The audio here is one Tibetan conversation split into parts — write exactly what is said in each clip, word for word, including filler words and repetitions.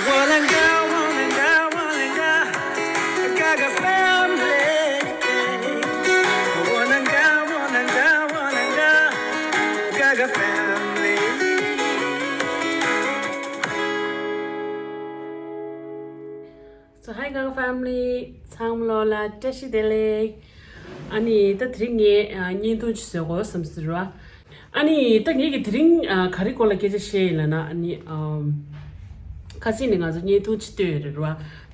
Wananga, wananga, wananga, Gaga family. Wananga, wananga, wananga, Gaga family. So hi Gaga family, ཚང་མ་ལོ་ལ་བཀྲ་ཤིས་བདེ་ལེགས། ཨ་ནི་ད་དེ་རིང་ངས་ཨ་བརྙན་ཐུང་ཅིག་བཟོ་དགོས་བསམ་ཟེར་བ། ཨ་ནི་ད་ངས་ཀྱི་དེ་རིང་ཨ་ག་རེ་སྐོར་ལ་སྐད་ཆ་བཤད་ཡིན་ལབ་ན། ཨ་ནི་ཨམ་ཁ་སང་ནས་ང་ཚོ་བརྙན་ཐུང་ཅིག་བཏོན་ཡོད་རེད་ར།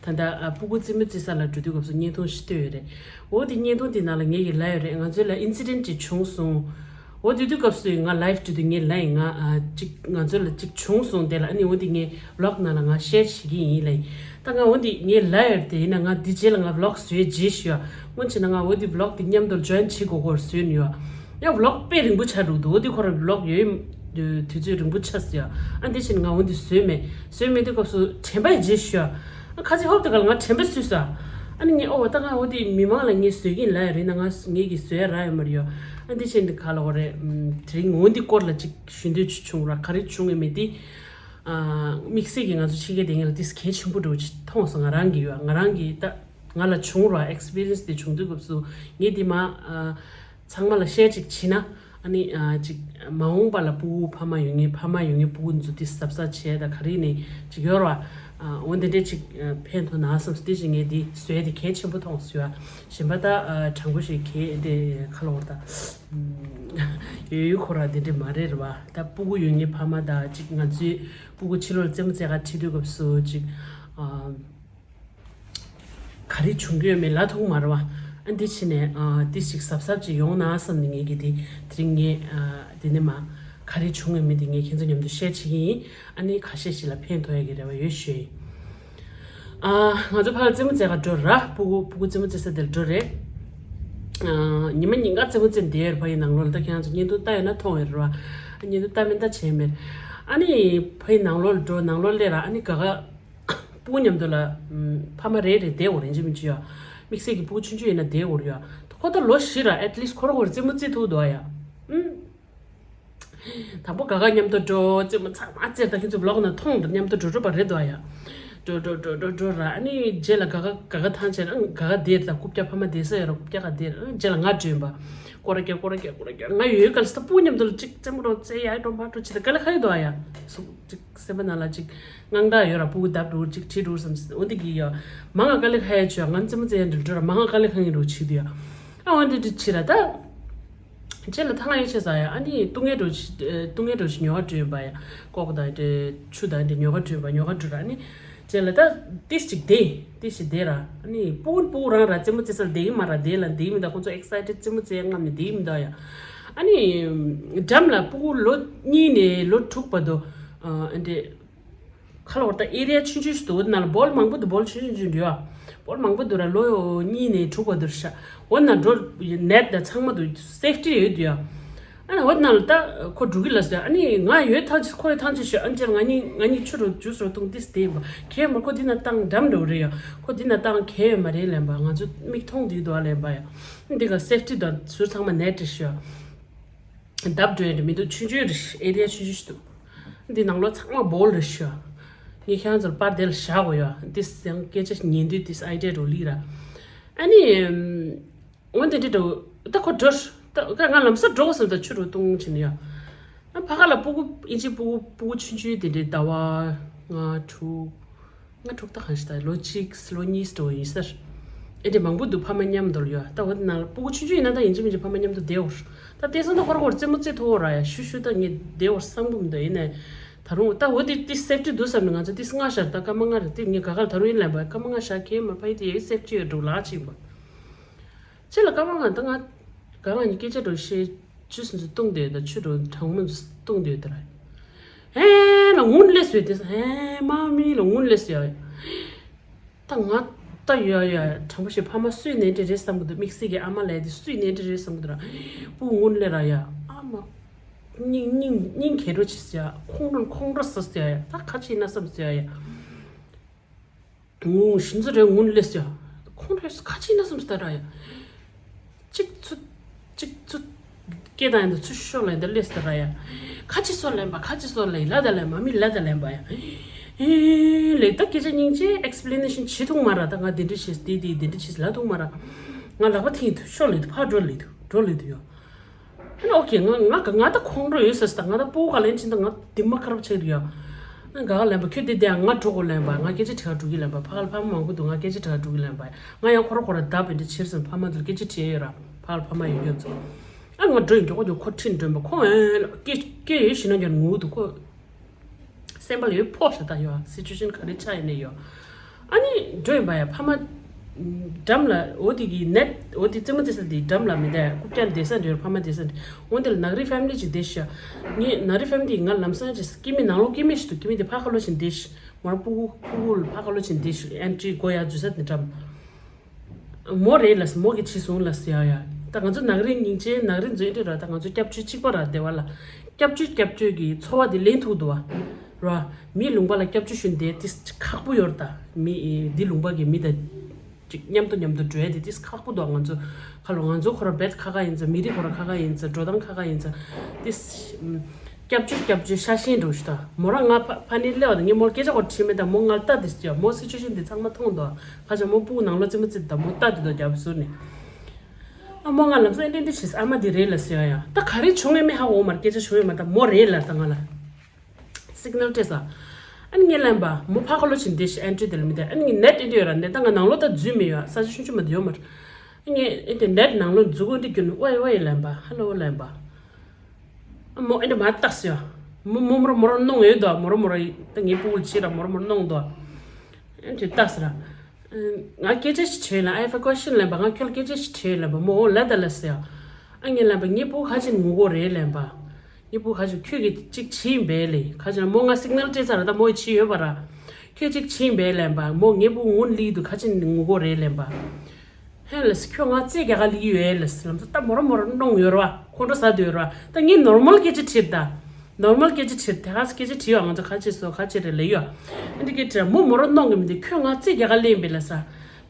ད་ལྟ་ཨ་སྤུ་གུ་རྩེད་མོ་རྩེ་ས་ལ་འགྲོ་དུས་སྐབས་སུ་བརྙན་ཐུང་ཞིག་བཏོན་ཡོད་རེད། འོ་དེ་བརྙན་ཐུང་དེ་ནང་ལ་ངས་ཀྱི་ལབ་ཡོད་རེད། ང་ཚོའི་ལ་ཨིན་སི་ཌེན་ཊི་ཅིག་བྱུང་སོང་། འོ་དེ་དུས་སྐབས་སུ་ང་ལའེབ་འགྲོ་དུས་ངས་ལབ་ཡིན། ང་ཨ་ཅིག་ང་ཚོ་ལ་ཅིག་བྱུང་སོང་དེ་ལ། ཨ་ནི་འོ་དེ་ངས་བི་ལོག་ནང་ལ་ང་ཤེར་བྱེད་ཀྱི་ཡིན་ལབ་ཡིན། ད་ང་འོ་དེ་ངས་ལབ་ཡོད་དེ་ཡིན་ན། ང་འདི་རྗེས་ལ་ང་བི་ལོག་བཟོས་རྗེས་ཞུ་ཡ། སྔོན་ཆད་ན་ང་འོ་དེ་བི་ལོག་དེ་མཉམ་དུ་ཇོ་ཡིན་བྱེད་དགོས་སྐོར་བཟོས་ནས་ཡོད། ཡང་བི་ལོག་དཔེ་རིང་པོ་ཆགས་འགྲོ་འདུག་འོ་དེ་ཁོ་རང་བི་ལོག་ཡོད་དུས་ཚོད་རིང་པོ་ཆགས་སོང་ཡ། ཨ་འདི་བཞིན་ང་འོ་དེ་བཟོས་མེད། བཟོས་མེད་དུས་སྐབས་སུ་དྲན་པ་ཡི་རྗེས་ཞུ་ཡ། ཨ་ཁ་ཚིག་ཧོབ་དེ་ག་ལ་ང་དྲན་པ་སུས་ས། ཨ་ནི་ངས་ཨོ་ད་ང་འོ་དེ་མི་མང་ལ་ངས་བཟོས་ཀྱིན་ལབ་ཡ་རེད་ན། ང་ངས་ཀྱིས་བཟོས་ཡ་རག་ཡོད་མ་རེད་ཡ། ཨ་འདི་བཞིན་དེ་ག་ལ་འོ་རེད། དེ་རིང་འོ་འདི་སྐོར་ལ་ཅིག་ཞུ་འདོད་ཅིག་བྱུང་ར། ག་རེ་བྱུང་ཡོད་མེད་དེ། ཨ་དམིགས་བསལ་གྱིས་ང་ཚོ་ཕྱི་རྒྱལ་སྡོད་མཁན་ལ་དེ་གལ་ཆེན་པོ་འདྲ་བོ་ཅིག་མཐོང་སོང་། ང་རང་གིས་ཡོད། ང་རང་གིས་ད་ང་ལ་བྱུང་ར། ཨེག་སི་པི་རི་ཡན་སི་དེ་བྱུང་དུས་སྐབས་སུ་ངས་དེ་མ་ཨ་ཚང་མ་ལ་ཤེར་ཅིག་བྱེད་ན། ཨ་ནི་ཨ་ཅིག་མ་འོངས་པ་ལ་སྤུ་གུ་ཕ་མ་ཡོད་མཁན། ཕ་མ་ཡོད་མཁན་སྤུ་གུ་ཚོ་དེ་གཟབ་གཟབ་བྱས་ད་ག་རེ་ནས་ཅིག་ཡོད་ར། ཨ་འོ་འདི་འདྲས་ཅིག་ཨ་ཕན་ཐོགས་ན་བསམ་སྟེ་ཅིག་ངས་དེ་བཟོས་དེ་གལ་ཆེན་པོ་མཐོང་སོང་ཡ། གཞན་པ་ད་ཨ་དྲང་པོ་ཞིག་གལ་དེ་ཁ་ལོ་བར་ད་ཡོད་ཡོད་ཁོ་ར་དེ་འདྲས་མ་རེད་ར་བ། ད་སྤུ་གུ་ཡོད་མཁན་ཕ་མ་ད་ཅིག་ང་ཚོའི་སྤུ་གུ་ཕྱི་ལོགས་ལ་རྩེད་མོ་རྩེ་ག་ཁྲིད་དུས་སྐབས་སུ་ཅིག་ཨ། ག་རེ་བྱུང་གི་ཡོད་མེད་ལབ་ཐུབ་མ་རེད་བ། ཨ་འདི་ཕྱི་ནས་ཨ་འདི་ཞིག་གཟབ་གཟབ་ཅིག་ཡོང་ན་བསམ་ནས་ངས་ཀྱི་དེ་དེ་རིང་ངས་ཨ་འདི་ནས་མ་ག་རེ་བྱུང་ཡོད་མེད་དེ་ངས་ཁྱེད་ཚོ་མཉམ་དུ་ཤེར་བྱེད་ཀྱི་ཡིན། ཨ་ནི་ཁ་ཤས་ཤིག་ལ་ཕན་ཐོགས་ཡ་གི་རེ་བ་ཡོད་ཞུ་ཡིན། ཨ་ང་ཚོ་ཕར་རྩེད་མོ་རྩེ་ག་འགྲོ་ར། སྤུ་གུ་སྤུ་གུ་རྩེད་མོ་རྩེ་ས་དེར་འགྲོ་རེད། ཨ་ཉི་མ་ཉིན་ག་རྩེད་མོ་རྩེ་བསྡད་ཡོད་རེད། ཕ་ཡི་ནང་ལོགས་ལ། ད་ཁྱེད་རང་ཚོ་བརྙན་ཐུང་ལྟ་ཡོད་ན་མཐོང་ཡོད་རེད་བ། བརྙན་ཐུང་ལྟ་མིན་ལྟ་བྱས་མེད། ཨ་ནི་ཕ་ཡི་ནང་ལོགས་ལ་འགྲོ། ནང་ལོགས་སླེབས་ར། ཨ་ནི་ག་ག་སྤུ་གུ་མཉམ་དུ་ལ། ཕ་མ་རེ་རེ་བསྡད་དགོས་རེད། ཡིན་གཅིག་མིན་གཅིག་ཡ། དམིགས་བསལ་གྱི་སྤུ་གུ་ཆུང་ཆུང་ཡིན་ན་བསྡད་དགོས་རེད་ཡ། ཁོ་ད་ལོ་བཞི་ར། ཨེཊ་ལིསཊ་ཁོ་རང་ཁོ་རང་རྩེད་མོ་རྩེ་ཐུབ་འདུག་ཨ་ཡ། ཨུམ། དང་པོ་ག་ག་མཉམ་དུ་འགྲོ། རྩེད་མོ་ཚང་མ་རྩེ་ད། ཁྱེད་ཚོ་བི་ལོག་ནང་མཐོང་འདུག་མཉམ་དུ་འགྲོ་འགྲོ་བ་རེད་འདུག་ཨ་ཡ། འགྲོ་འགྲོ་འགྲོ་འགྲོ་འགྲོ་ར། ཨ་ནི་རྗེས་ལ་ག་ག་ག་ག་ཐང་ཆད་ཨང་ག་ག་བསྡད་ད། རྐུབ་བཀྱག་ཕ་མ་བསྡད་ས་ཡོད་ར། རྐུབ་བཀྱག་ག་བསྡད། ཨང་རྗེས་ལ་ང་བྲོས་པ། སྐོར་ར་རྒྱག་སྐོར་ར་རྒྱག་སྐོར་ར་རྒྱག་ང་ཡོད་ག་ལ་ས་སྤུ་གུ་མཉམ་དུ་ལ་ཅིག་རྩེད་མོ་འགྲོ་རྩེ་ཡ་འགྲོ་མ་འགྲོ་བྱེད་ད་དཀའ་ལས་ཁག་ཡོད་འདུག་ཨ་ཡ། སུ་ཅིག་སེམས་པ་ནང་ལ་ཅིག་དངངས་སྐྲག་ཡོད་ར། སྤུ་གུ་བརྡབ་འགྲོ་ཅིག་ཁྲིད་འགྲོ་བསམ། འོ་འདི་གི་ཡ་མང་ང་དཀའ་ལས་ཁག་ཡ་བྱོས། ང་རྩེད་མོ་རྩེ་ཡ་འདྲ་འགྲོ་ར། མང་ང་དཀའ་ལས་ཁག་ཡིན་འགྲོ་བྱེད་དུ་ཡ། ཨ་འོ་འདི་འདྲ་བྱེད་ར་ད། རྗེས་ལ་ཐང་ཡོད་ཆེ་ས་ཡ། ཨ་ནི་སྟོན་ཁ་འགྲོ་ཆེ་སྟོན་ཁ་འགྲོ་ཆེ་ཉོ་ག་འགྲོ་ཡིན་པ་ཡ། ཀོག་དང་དེ་ཆུ་དང་དེ་ཉོ་ག་འགྲོ་ཡིན་པ། ཉོ་ག་འགྲོ་ར། ཨ་ནི་རྗེས་ལ་ད་ཏིས་ཅིག་བསྡད། ཏིས་ཅིག་བསྡད་ར། ཨ་ནི་སྤུ་གུ་སྤུ་གུ་རང་ར་རྩེད་མོ་རྩེ་སར་བསྡད་ཡིན་མ་ར། བསྡད་ལ་བསྡད་ཡིན་མི་འདུག་ཁོང་ཚོ་ཨེག་སའི་ཊེཌ་རྩེད་མོ་རྩེ་ཡ་རྔམ་ནས་བསྡད་ཡིན་མི་འདུག་ཡ། ཨ་ནི་འགྲམ་ལ་སྤུ་གུ་ལོ་གཉིས་ནས་ལོ་དྲུག་བར་དུ་ཨ་འདྲེ། ཁ་ལོ་བར་ད་ཨེ་རི་ཡ་ཆུང་ཆུང་ཞིག་འདུག་འོ་དེ་ནང་ལ་བོལ་མང་པོ་འདུག་བོལ་ཆུང་ཆུང་ཆུང་འདུག་ཡ། བོལ་མང་པོ་འདུག་ར། ལོ་གཉིས་ནས་དྲུག་བར་འདུག་ཤག་འོ་ན་འགྲོ་ནེཊ་དང་ཚང་མ་འདུག་སེབ་ཊི་ཡོད་འདུག་ཡ། ཨ་ནི་འོ་དེ་ནང་ལ་ད་ཁོ་འགྲོ་གི་ལ་ཟེར། ཨ་ནི་ང་ཡོད་ཐང་ཆད་ཁོ་ཡོད་ཐང་ཆད་ཞུ། ཨ་ནི་ཅེར་ང་གཉིས་ང་གཉིས་ཆུ་རུ་ཇུས་རུ་བཏུང་དེ་སྟེ་ཡིན་པ། གལ་མ་ཁོ་འདི་ན་བཏང་འགྲམ་འགྲོ་རེད་ཡ། ཁོ་འདི་ན་བཏང་གལ་ཡོད་མ་རེད་ལན་པ། ང་ཚོ་མིག་མཐོང་འདི་འདུག་ལན་པ་ཡ། འདི་ག་སེབ་ཊི་དང་ཟུར་ཚང་མ་ནེཊ་རེད་ཤག་བརྡབ་འགྲོ་ཡ་འདྲ་མི་འདུག་ཆུང་ཆུང་རེད། ཨེ་རི་ཡ་ཆུང་ཆུང་ཞིག་འདུག་འདི་ནང་ལོགས་ཚང་མ་བོལ་རེད་ཤག་ངས་ཁྱེད་རང་ཚོར་པར་དེ་ལ་བཞག་གོ་ཡ། འདི་སེང་སྐད་ཆ་ཉན་དུས་འདི་ཨའི་ཌི་ཡ་འགྲོ་ལི་ར། ཨ་ནི་འོ་འདི་འདྲ་འགྲོ་ད་ཁོ་འགྲོ་ད་ང་ལམ་སང་འགྲོ་དགོས་བསམ་ད་ཆུ་རུ་བཏུང་ཕྱིན་ཡ། ཨ་ཕ་ག་ལ་སྤུ་གུ་ཨིན་ཇི་སྤུ་གུ་སྤུ་གུ་ཆུང་ཆུང་དེ་འདྲའི་ཟླ་བ་ལྔ་དྲུག་ང་དྲུག་ད་གང་ཞིག་ད་ལོ་གཅིག་ལོ་གཉིས་འགྲོ་ཡིན་ཟེར། ཨེ་འདྲ་མང་པོ་འདུག་ཕ་མ་མཉམ་དུ་ཡོད། ད་འོ་དེ་ནང་ལ་སྤུ་གུ་ཆུང་ཆུང་ཡིན་ན་ད་ཡིན་གཅིག་མིན་གཅིག་ཕ་མ་མཉམ་དུ་བསྡད་འོར། ད་བསྡད་སོང་ད་ཁོ་རང་ཁོར་རྩེད་མོ་རྩེ་ཐུབ་འོ་ར་ཡ། ཤུ་ཤུ་ད་ངས་བསྡད་འོར་བསམ་གི་མི་འདུག་ཡིན་ནའི་ད་རུང་ད་འོ་དེ་དེ་སེབ་ཊི་འདུག་བསམ་ནས་ང་ཚོ་དེ་སྔ་ཤར་ད་སྐར་མ་ལྔ་རེད་དེ་ངས་ག་ག་ལ་ད་རུང་ཡིན་ལབ་པ་སྐར་མ་ལྔ་ཤར་གས་མ་ཕ་ཡི་དེ་ཡའི་སེབ་ཊི་ཡོད་འགྲོ་ལག་ཅིག་ཡིན་པ། ཅི་ལ་ཀ་མ་ང་ད་ང་ག་ང་ཉི་སྐད་ཆ་འགྲོ་ཤེས་ཆུ་སུན་ཚུ་བཏུང་དེ་ད་ཆུ་འགྲོ་གྲང་མོ་བཏུང་དེ་ད་ར། ཧེ་ལ་ངུན་ལེ་སོས་དེ་ཧེ་མ་མི་ལ་ངུན་ལེ་སོས་ཡ། ད་ང་ད་ཡ་ཡ་གྲང་མོ་ཞིག་ཕ་མ་སུས་ནན་ཏེ་རེད་བསམ་གི་འདུག་དམིགས་བསལ་གྱི་ཨ་མ་ལས་དེ་སུས་ནན་ཏེ་རེད་བསམ་གི་འདུག་ར། སྤུ་ངུན་ལེ་ར་ཡ་ཨ་མ། སྙིང་སྙིང་སྙིང་གས་འགྲོ་ཆེ་སོ་ཡ། ཁོང་ཁྲོ་ཁོང་ཁྲོ་ཟ་སོ་ཡ། ད་ཁ་ཆེ་ན་བསམ་སོ་ཡ། ངུ་ཞིམ་ཚོ་རེ་ངུ་ལེ་སོ་ཡ། ཁོང་ཁྲོ་ཁ་ཆེ་ན་བསམ་སོ་ད་ར་ཡ། གཅིག་ཚུ་གཅིག་ཚུ་སྐད་དང་ཡང་ཚུ་ཤོ་ལ་ཡང་ལེ་སོ་ད་ར་ཡ། ཁ་ཆེ་སོ་ལེན་པ་ཁ་ཆེ་སོ་ལེན་ལ་ད་ལེན་པ་མི་ལ་ད་ལེན་པ་ཡ། ཨེ་ལེ་ད་སྐད་ཆ་སྙིང་རྗེ་ཨེག་སི་པི་ལེ་ནེ་ཤན་བྱེད་ཐུབ་མ་ར། ད་ང་དེ་འདྲ་བྱས་དེ་དེ་དེ་འདྲ་བྱས་ལབ་ཐུབ་མ་ར། ང་ལག་པ་འཐེན་ཐུབ་ཤོར་ལེ་དུ་ཕར་འགྲོ་ལེ་དུ་འགྲོ་ལེ་དུ་ཡོད། ཨ་ནི་ཨོ་ཁེ། ང་ང་ང་ད་ཁོང་ཁྲོ་ཡོད་ས་ས། ད་ང་ད་སྤུ་གུ་ག་ལེན་ཕྱིན་ད་ང་དེ་མ་ཁ་རབ་ཆགས་རེད་ཡ། ཨ་ག་ག་ལན་པ་ཁྱོད་དེ་དེ་ང་འགྲོ་གོ་ལན་པ། ང་སྐད་ཆ་དྲི་ག་འགྲོ་གི་ལན་པ། ཕ་ག་ལ་ཕ་མ་མང་པོ་འདུག་ང་སྐད་ཆ་དྲི་ག་འགྲོ་གི་ལན་པ། ང་ཡང་ཁོ་ར་ཁོ་ར་བརྡབ་པའི་འདྲ་ཕྱིར་སོང་ཕ་མ་ཚོར་སྐད་ཆ་དྲིས་ཡོད་ར། ཕ་ག་ལ་ཕ་མ་ཡོད་ཡོད་ཚོ། ཨ་ང་འགྲོ་ཡིན་འགྲོ་གོ་འགྲོ་ཁོ་ཁྲིད་འགྲོ་པ་ཁོ་ཨེ་ལ་སྐད་སྐད་ཡོད་ཤི་ན་ཀྱང་ངུ་འདུག་ཁོ། སེམས་པ་ལ་ཡོད་ཕོག་ཤ་ད་ཡོད། སི་ཅུ་ཨེ་ཤན་ག་རེ་ཆགས་ཡིན་ནས་ཡོད། ཨ་ནི་འགྲོ་ཡིན་པ་ཡ་ཕ་མ་འགྲམ་ལ་འོ་དེ་གི་ནེ་འོ་དེ་རྩེད་མོ་རྩེ་ས་དེ་འགྲམ་ལ་མི་འདའ་རྐུབ་བཀྱག་བསྡད་ས་འདྲ་ཡོད། ཕ་མ་བསྡད་ས་འདྲ། འོ་དེ་ལ་ནག་རི་ཕེ་མི་ལི་ཅིག་བསྡད་ཤག་ངས་ནག་རི་ཕེ་མི་ལི་ང་ལམ་སང་ཅིག་སྐྱེ་དམན་ནང་ལོགས་སྐྱེ་དམན་ཞིག་འདུག་སྐྱེ་དམན་དེ་ཕར་ཁ་ལོ་ཕྱིན་བསྡད་ཤག་མོ་རང་སྤུ་གུ་སྤུ་གུ་ལ་ཕར་ཁ་ལོ་ཕྱིན་བསྡད་ཤག་ཨེན་ཊི་རི་དགོས་ཡ་འཛུལ་ས་དེ་འགྲམ། མོ་རེད་ལ་སི་མོ་གིས་བྱས་སོང་ལ་སི་ཡ་ཡ། ད་ང་ཚོ་ནག་རི་སྙིང་རྗེ་ནག་རི་འཛུལ་འདྲ་ར། ད་ང་ཚོ་སྐྱབས་བཅོལ་གཅིག་པ་ར་སྡེ་བ་ལ་སྐྱབས་བཅོལ་སྐྱབས་བཅོལ་གྱི་ཚོར་བ་དེ་ལེན་ཐུབ་འདུག་བ་ར། མི་ལུང་པ་ལ་སྐྱབས་བཅོལ་ཞུ་འདི་ཏིས་ཁག་པོ་ཡོད་ར། ད་མི་འདི་ལུང་པ་གི་མི་ད་ཅིག་མཉམ་དུ་མཉམ་དུ་འགྲོ་ཡ་དེ་ཏིས་ཁག་པོ་འདུག་ང་ཚོ་ཁ་ལོ་ང་ཚོ་ཁོ་ར་བེད་ཁ་ཁ་ཡིན་ཙང་མི་རིགས་ཁོ་ར་ཁ་ཁ་ཡིན་ཙང་འགྲོ་སྟངས་ཁ་ཁ་ཡིན་ཙང་ཏིས། སྐྱབས་བཅོལ་སྐྱབས་བཅོལ་ཤ་ཞེན་འགྲོ་ཞུ་ད། མོ་རང་ང་ཕ་ཕ་ནི་སླེབས་པ་དང་ངས་མོར་སྐད་ཆ་གོ་དྲིས་མེད་ད། མོ་ང་ལ་ལྟ་དེ་ཟེར་ཡ། མོ་སི་ཅུ་ཨེ་ཤན་དེ་ཚང་མ་མཐོང་འདུག་ཁ་ཆེ་མོ་སྤུ་གུ་ནང་ལོགས་རྩེད་མོ་རྩེ་ད་མོ་ལྟ་དེ་དོ་རྒྱབ་ཟུར་ནས། ཨ་མོ་ང་ལམ་སང་ཨེ་འདྲ་འདྲ་བྱས་ཨ་མ་དེ་རེད་ལ་ཟེར་ཡ་ཡ། ད་ག་རེ་བྱུང་ངས་མི་ཧ་གོ་མར་སྐད་ཆ་བྱུང་ཡོད་མ་ད་མོ་རེད་ལ་ད་ང་ལ་སིག་ནལ་སྤྲད་ས། ཨ་ནི་ངས་ལན་པ་མོ་ཕ་ཁ་ལོ་ཕྱིན་བསྡད་ཤག་ཨེ་འདྲ་དེ་ལ་མི་དེ་ཨ་ནི་ངས་ནེ་ཊི་ཨེ་འདྲ་ཡོད་ར་ནེ་ཊི་ད་ང་ནང་ལོགས་ད་འཛུལ་མི་ཡོད་ས་ཆ་ཆུང་ཆུང་མ་དེ་ཡོད་མར། ཨ་ངས་ཨེ་འདྲ་ནེ་ཊི་ནང་ལོགས་འཛུལ་གོ་འདྲ་རྒྱུ་ནི་ཝའི་ཝའི་ལན་པ་ཧ་ལོ་ལན་པ། མོ་ཨེ་འདྲ་མར་བཏགས་སོ། མོ་མོ་མོ་ར་མོ་ར་གནོང་ཡོད་དོ། མོ་ར་མོ་ར་ད་ངའི་སྤུ་གུ་ལ་བྱེད་ར་མོ་ར་མོ་ར་གནོང་དོ། ཨེ་འདྲ་བཏགས་ར། ང་སྐད་ཆ་ཞིག་དྲིས་ལ། I have a question ལབ་པ། ང་ཁྱོད་ལ་སྐད་ཆ་ཞིག་དྲིས་ལབ་པ། མོ་འོ་ལ་ད་ལ་ཟེར། ཨ་ངས་ལབ་པ་ངའི་སྤུ་གུ་ཁ་ཅིག་ངུ་གོ་རེད་ལབ་པ། ངའི་སྤུ་གུ་ཁ་ཅིག་ཁྱོད་ཀྱིས་ཅིག་བྱིས་ཡིན་པས་ལེ། ཁ་ཅིག་མོ་ང་སིག་ནལ་སྤྲད་ཚར་ད་མོ་ཡི་བྱིས་ཡོད་པ་ར། ཁྱོད་ཅིག་བྱིས་ཡིན་པས་ལབ་པ། མོ་ངའི་སྤུ་གུ་ངུ་ལི་འདུག་ཁ་ཅིག་ངུ་གོ་རེད་ལབ་པ། ཧེ་ལས་ཁྱོད་ང་རྩིས་རྒྱག་ག་ལི་ཡོད་ལས་ལམ་སང་ད་མོ་ར་མོ་ར་གནོང་ཡོད་ར་བ། ཁོང་ཁྲོ་ཟ་དུ་ཡོད་ར་བ། ད་ངས་ནོར་མལ་སྐད་ཆ་དྲིས་ད། ནོར་མལ་སྐད་ཆ་དྲིས་དེ་ག་སྐད་ཆ་དྲིས་ཡོད། ང་ཚོ་ཁ་ཆེ་སོ་ཁ་ཆེ་རེད་ལས་ཡོད། ཨ་འདི་སྐད་དྲིས་མོ་མོ་ར་གནོང་གི་མི་འདུག་ཁྱོད་ང་རྩིས་རྒྱག་ག་ལེན་པས་ལ་ས།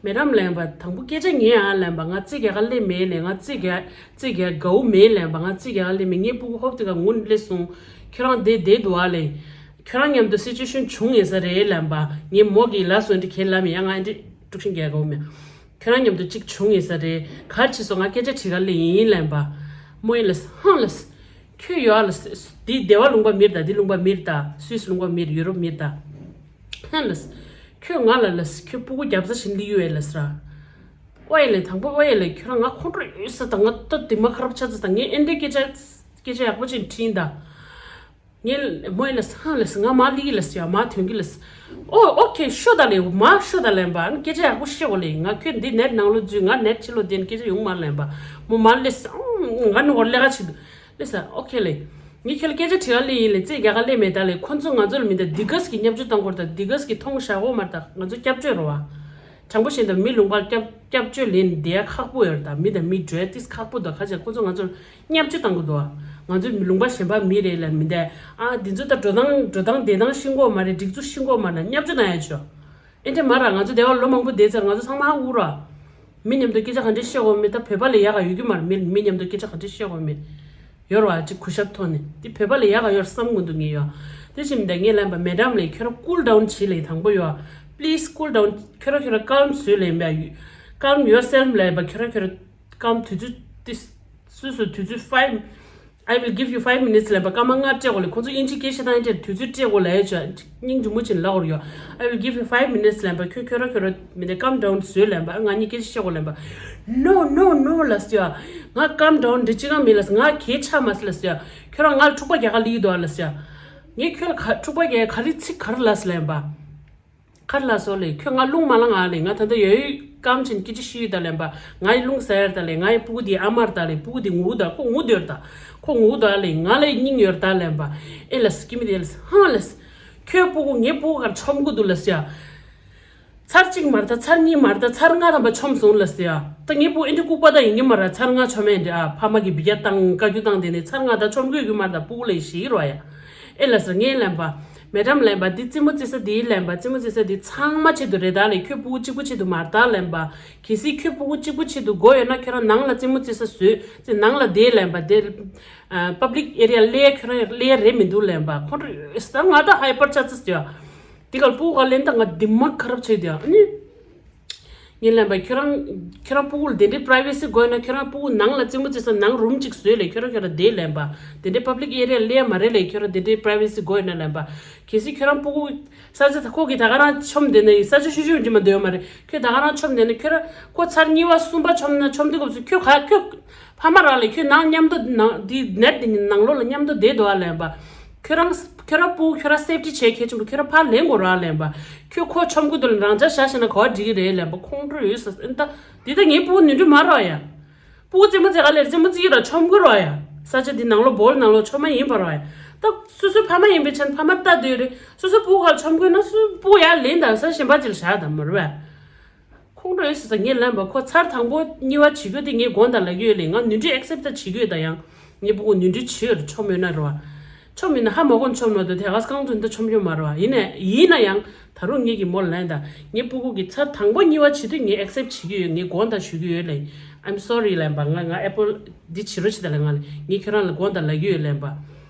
མེ་ཌམ་ལན་པ་དང་པོ་སྐད་ཆ་ཉན་ཨ་ལན་པ། ང་རྩིས་རྒྱག་ག་ལེན་མེད་ལས། ང་རྩིས་རྒྱག་རྩིས་རྒྱག་དགའ་བོ་མེད་ལན་པ། ང་རྩིས་རྒྱག་ག་ལེན་མེད། ངའི་སྤུ་གུ་ཧོབ་དེ་ག་ངུ་ལས་སོང་། ཁྱོད་རང་དེ་བསྡད་འདུག་ཨ་ལས། ཁྱོད་རང་མཉམ་དུ་སི་ཅུ་ཨེ་ཤན་བྱུང་ཡིན་ས་རེད་ལན་པ། ངའི་མོ་གིས་ལ་སོ་འདི་ཁས་ལ་མེད་ཡ་ང་འདི་དཀྲུག་ཤིང་རྒྱག་དགའ་བོ་མེད། ཁྱོད་རང་མཉམ་དུ་གཅིག་བྱུང་ཡིན་ས་རེད། ག་རེ་བྱས་སོང་ང་སྐད་ཆ་དྲི་ག་ལེ་ཡིན་ལན་པ། མོ་ཡིན་ལ་ཧང་ལ། ཁྱོད་ཡོད་ཨ་ལ། འདི་སྡེ་བ་ལུང་པ་མིར་ད། འདི་ལུང་པ་མིར་ད། སུད་སི་ལུང་པ་མིར། ཡུ་རོབ་མིར་ད། ཧང་ལ། ཁྱོད་ང་ལ་ལ་ཁྱོད་སྤུ་གུ་རྒྱབ་ས་བཞིན་ལི་ཡོད་ཨེ་ལ་སི་ར། ཨོ་ཡེ་ལེ་དང་པོ་ཨོ་ཡེ་ལེ་ཁྱོད་རང་ང་ཁོང་ཁྲོ་ཡོད་ས་ད་ང་ལྟ་དེ་མ་ཁ་རབ་ཆ་ཚ་ད་ངས་ཨེ་འདྲའི་སྐད་ཆ་སྐད་ཆ་ཡག་པོ་ཅིག་དྲིས་ད། ངས་མོ་ཡིན་ལ་སང་ལ་ང་མ་ལི་ལ་སི་ཡ་མ་ཐོན་གི་ལ་སི། ཨོ་ཨོ་ཁེ་ཤོད་ད་ལེ་མ་ཤོད་ད་ལན་པ། ཨ་ནི་སྐད་ཆ་ཡག་པོ་བཤད་གོ་ལེ། ང་ཁྱོད་འདི་ནེ་ཊི་ནང་ལོ་འཛུལ་ང་ནེ་ཊི་ཕྱི་ལོ་བསྡད་ནས་སྐད་ཆ་ཡོང་མ་ལན་པ། མོ་མ་ལེ་སི་ང་ནི་འོར་ལེ་ག་ཆི་འདུག་ལེ་ས་ཨོ་ཁེ་ལེ། ངས་ཁྱེད་ལ་སྐད་ཆ་དྲི་ག་ལེ་ཡིན་ལེ་རྩིས་རྒྱག་ག་ལེ་མེད་ད་ལེ། ཁོ་ཚོ་ང་ཚོ་ལ་མི་ད་འདི་གས་ཀྱི་བརྙས་བཅོས་བཏང་གོ་ད་འདི་གས་ཀྱི་མཐོང་བཞག་གོ་མ་ད་ང་ཚོ་སྐྱབས་བཅོལ་རོ་བ། དྲང་པོ་བཤད་ད་མི་ལུང་པར་སྐྱབས་སྐྱབས་བཅོལ་ལེན་བསྡད་ཡ་ཁག་པོ་ཡོད་ད། མི་ད་མི་འགྲོ་ཡ་ཏིས་ཁག་པོ་ད་ཁ་ཆེ་ཁོ་ཚོ་ང་ཚོ་ལ་བརྙས་བཅོས་བཏང་གི་འདུག་ང་ཚོ་མི་ལུང་པ་གཞན་པ་མི་རེད་ལ་མི་ད། ཨ་འདི་ཚོ་ད་འགྲོ་སྟངས་འགྲོ་སྟངས་བསྡད་སྟངས་ཤེས་གོ་མ་རེད། སྒྲིག་འཛུགས་ཤེས་གོ་མ་ན་བརྙས་བཅོས་བཏང་ཡ་ཆོ། ཨེ་འདྲ་མ་ར་ང་ཚོ་སྡེ་བ་ལོ་མང་པོ་བསྡད་ཚར་ང་ཚོ་ཚང་མ་ཧ་གོ་ར། མི་མཉམ་དུ་སྐད་ཆ་ག་འདྲ་བཤད་དགོས་མེད་ད་བོད་པ་ལས་ཡག་ག་ཡོད་རྒྱུ་མ་རེད། མི་མི་མཉམ་དུ་སྐད་ཆ་ག་འདྲ་བཤད་དགོས་མེད། ཡོད་ར་བ་ཅིག་གུས་ཞབས་ཐོག་ནས་དེ་བོད་པ་ལས་ཡག་ག་ཡོད་བསམ་གི་འདུག་ངས་ཡོད། དེ་བཞིན་མི་འདའ་ངས་ལན་པ་མེ་ཌམ་ལས་ཁྱོད་ར་ཀུལ་ཌའུན་བྱེད་ལས་དང་པོ་ཡོད། Please cool down ཁྱོད་ར་ཁྱོད་ར་ཀལམ་བཟོས་ལས་མེད། Calm yourself ལས་པ་ཁྱོད་ར་ཁྱོད་ར་ཀལམ་དུས་ཚོད་དེ་སུ་སུ་དུས་ཚོད་five I will give you five minutes ལབ་པ་སྐར་མ་ལྔ་སྤྲད་དགོས་ལེ། ཁོང་ཚོ་དབྱིན་ཇི་སྐད་བཤད་སྟངས་དེ་དུས་ཚོད་སྤྲད་དགོས་ལབ་ཡ་ཅོ། སྙིང་རྗེ་མོ་ཅིག་ལབ་དགོས་ཡོད། I will give you five minutes ལབ་པ་ཁྱོད་ཁྱོད་ར་ཁྱོད་ར་མི་དེ་calm down བཟོས་ལབ་པ་ང་གཉིས་སྐད་ཆ་བཤད་དགོས་ལབ་པ། No no no ལབ་སོ་ཡ། ང་calm down འདི་ཅི་གང་མིན་ལབ་སོ། ང་གད་ཆག་མ་སོ་ལབ་སོ་ཡ། ཁྱོད་རང་ང་ལ་འཁྲུག་པ་རྒྱག་ག་ལི་འདུག་ཨ་ལབ་སོ་ཡ། ངས་ཁྱོད་ལ་ག་འཁྲུག་པ་རྒྱག་ག་རི་ཚིག་ག་རེ་ལབ་སོ་ལབ་པ། ཁར་ལ་སོགས་ལས་ཁྱོད་ང་རླུང་མ་ལངས་ཨ་ལས། ང་ད་ལྟ་ཡོད་ཡོད་སྐམ་ཆེན་སྐད་ཆ་ཤི་ཡོད་ད་ལན་པ། ང་ཡི་རླུང་ཟ་ཡར་ད་ལས། ང་ཡི་སྤུ་གུ་དེ་ཨ་མར་ད་ལས། སྤུ་གུ་དེ་ངུ་ད་ཁོ་ངུ་དོར་ད། ཁོ་ངུ་དོར་ད་ལས་ང་ལ་སྙིང་ཡོད་ད་ལན་པ། ཨེ་ལ་སི་ཀི་མི་དེ་ལ་སི་ཧང་ལ་སི། ཁྱོད་སྤུ་གུ་ངའི་སྤུ་གུ་གར་ཆོམ་གུ་འདུག་ལ་སི་ཡ། ཚར་གཅིག་མར་ད་ཚར་གཉིས་མར་ད་ཚར་ལྔ་རམ་པ་ཆོམ་སོང་ལ་སི་ཡ། ད་ངའི་སྤུ་གུ་ཨེ་འདྲ་ལྐུགས་པ་ད་ཡིན་གྱི་མ་ར། ཚར་ལྔ་ཆོམ་ཨེ་འདྲ་ཨ་ཕ་མ་གི་བི་རྒྱ་བཏང་བཀའ་བཀྱོན་བཏང་དེ་ནས་ཚར་ལྔ་ད་ཆོམ་གུ་ཡོད་གི་མར་ད་སྤུ་གུ་ལ་ཡི་ཤི་རོ་ཡ། ཨེ་ལ་སི་ངའི་ལན་པ། མེ་ཌམ་ལན་པ་འདི་རྩེད་མོ་རྩེ་ས་འདིའི་ལན་པ་རྩེད་མོ་རྩེ་ས་འདི་ཚང་མ་ཆེད་དུ་རེད་ད་ལས། ཁྱོད་སྤུ་གུ་གཅིག་པུ་ཆེད་དུ་མ་རེད་ད་ལན་པ། གལ་སྲིད་ཁྱོད་སྤུ་གུ་གཅིག་པུ་ཆེད་དུ་དགོས་ཡོད་ན་ཁྱོད་རང་ནང་ལ་རྩེད་མོ་རྩེ་ས་བཟོས་ཙེ་ནང་ལ་བསྡད་ལན་པ་དེ། པབ་ལིག་ཨེ་རི་ཡ་ལས་ཁྱོད་རང་ལས་རེད་མི་འདུག་ལན་པ། ཁོ་རང་ད་ང་ད་ཧའི་པར་ཆགས་ཚར་ཡོད། དེ་གར་སྤུ་གུ་ག་ལེན་ད་ང་དེ་མ་ཁ་རབ་བྱས་དེ་ཨ་ནི། ངས་ལན་པ་ཁྱོད་རང་ཁྱོད་རང་སྤུ་གུ་ལ་དེ་འདྲའི་པ་རའི་ཝེ་སི་དགོས་ན་ཁྱོད་རང་སྤུ་གུ་ནང་ལ་རྩེད་མོ་རྩེ་ས་ནང་རུམ་གཅིག་བཟོས་ལས་ཁྱོད་རང་ཁྱོད་རང་བསྡད་ལན་པ། དེ་འདྲའི་པབ་ལིག་ཨེ་རི་ཡ་སླེབས་ཡ་མ་རེད་ལས་ཁྱོད་རང་དེ་འདྲའི་པ་རའི་ཝེ་སི་དགོས་ན་ལན་པ། གལ་སྲིད་ཁྱོད་རང་སྤུ་གུ་ས་ཆ་ད་ཁོ་གིས་ད་ག་རང་ཆོམ་བསྡད་ན་ཡིན། ས་ཆ་ཤུ་ཤུ་ཡོང་གི་མ་འདོད་ཡོད་མ་རེད། ཁྱོད་ད་ག་རང་ཆོམ་བསྡད་ན་ཁྱོད་རང་ཁོ་ཚར་གཉིས་པ་གསུམ་པ་ཆོམ་ན་ཆོམ་དུས་སྐབས་སུ་ཁྱོད་ག་ཁྱོད་ཕ་མ་རང་ལས་ཁྱོད་ནང་མཉམ་དུ་ནང་དེ་ནེཊ་དེ་ནང་ལོགས་ལ་མཉམ་དུ་བསྡད་འདུག་ཨ་ལན་པ། ཁྱོད་རང་ཁྱོད་རང་སྤུ་གུ་ཁྱོད་རང་སེབ་ཊི་བྱེད་གལ་ཆེན་པོ། ཁྱོད་རང་ཕར་ལེན་དགོས་ར་ལན་པ། ཁྱོད་ཁོ་ཆོམ་གི་འདུག་ལ་རང་ཅག་བཞག་ཤེ་ན་ག་བ་འགྲིག་གི་རེད་ལན་པ། ཁོང་ཁྲོ་ཡོད་ས་ཨེ་ད་འདི་ད་ངའི་སྤུ་གུ་ནུས་འགྲུལ་མ་རོགས་ཡ། སྤུ་གུ་རྩེད་མོ་རྩེ་ག་ལེར་རྩེད་མོ་རྩེ་གི་ར་ཆོམ་གི་རོགས་ཡ། ས་ཆ་འདི་ནང་ལོགས་སྦོལ་ནང་ལོགས་ཆོམ་མ་ཡིན་པ་རོགས་ཡ། ད་སོ་སོའི་ཕ་མ་ཡིན་པའི་ཆ་ནས་ཕ་མ་ལྟ་འདོད་རེད། སོ་སོ་སྤུ་གུ་ག་ལ་ཆོམ་གི་ན་སོ་སོ་སྤུ་གུ་ཡར་ལེན་ད་ས་གཞན་པ་ཅིག་ལ་བཞག་ད་མ་རེད་པས། ཁོང་ཁྲོ་ཡོད་ཟེར་ས་ངས་ལན་པ་ཁོ་ཚར་དང་པོ་གཉིས་པ་བྱེད་རྒྱུ་དེ་ངས་དགོངས་དག་ལབ་ཀྱི་ཡོད་ལེ། ང་ནུས་འགྲུལ་ཨེག་སེབ་ད་བྱེད་ཀྱི་ཡོད་ད། ཡང་ངའི་སྤུ་གུ་ནུས་འགྲུལ་བྱེད་ཡོད་རེད། ཆོམ་ཡོད་ན་རེད་བ། ཆོམ་ཡོད་ན་ཧ་མ་གོ་ཆོམ་ཡོད་དུ་དེ་ག་སྐང་དུ་འདི་ཆོམ་ཡོད་མ་རེད་བ། ཡིན་ནས་ཡིན་ན་ཡང་ད་རུང་ངས་ཀྱི་མོ་ལ་ལན་ད་ངའི་སྤུ་གུ་གི་ཚར་དང་པོ་གཉིས་པ་བྱེད་དུས་ངས་ཨེག་སེབ་བྱེད་ཀྱི་ཡོད། ངས་དགོངས་དག་ཞུ་གི་ཡོད་ལེ། I'm sorry ལན་པ་ང་ང་ཨེ་པོ་འདི་བྱེད་རོགས་བྱེད་ད་ལེ། ང་ལེ་ངས་ཁྱོད་རང་ལ་དགོངས་དག་ལབ་ཀྱི་ཡོད་ལན་པ།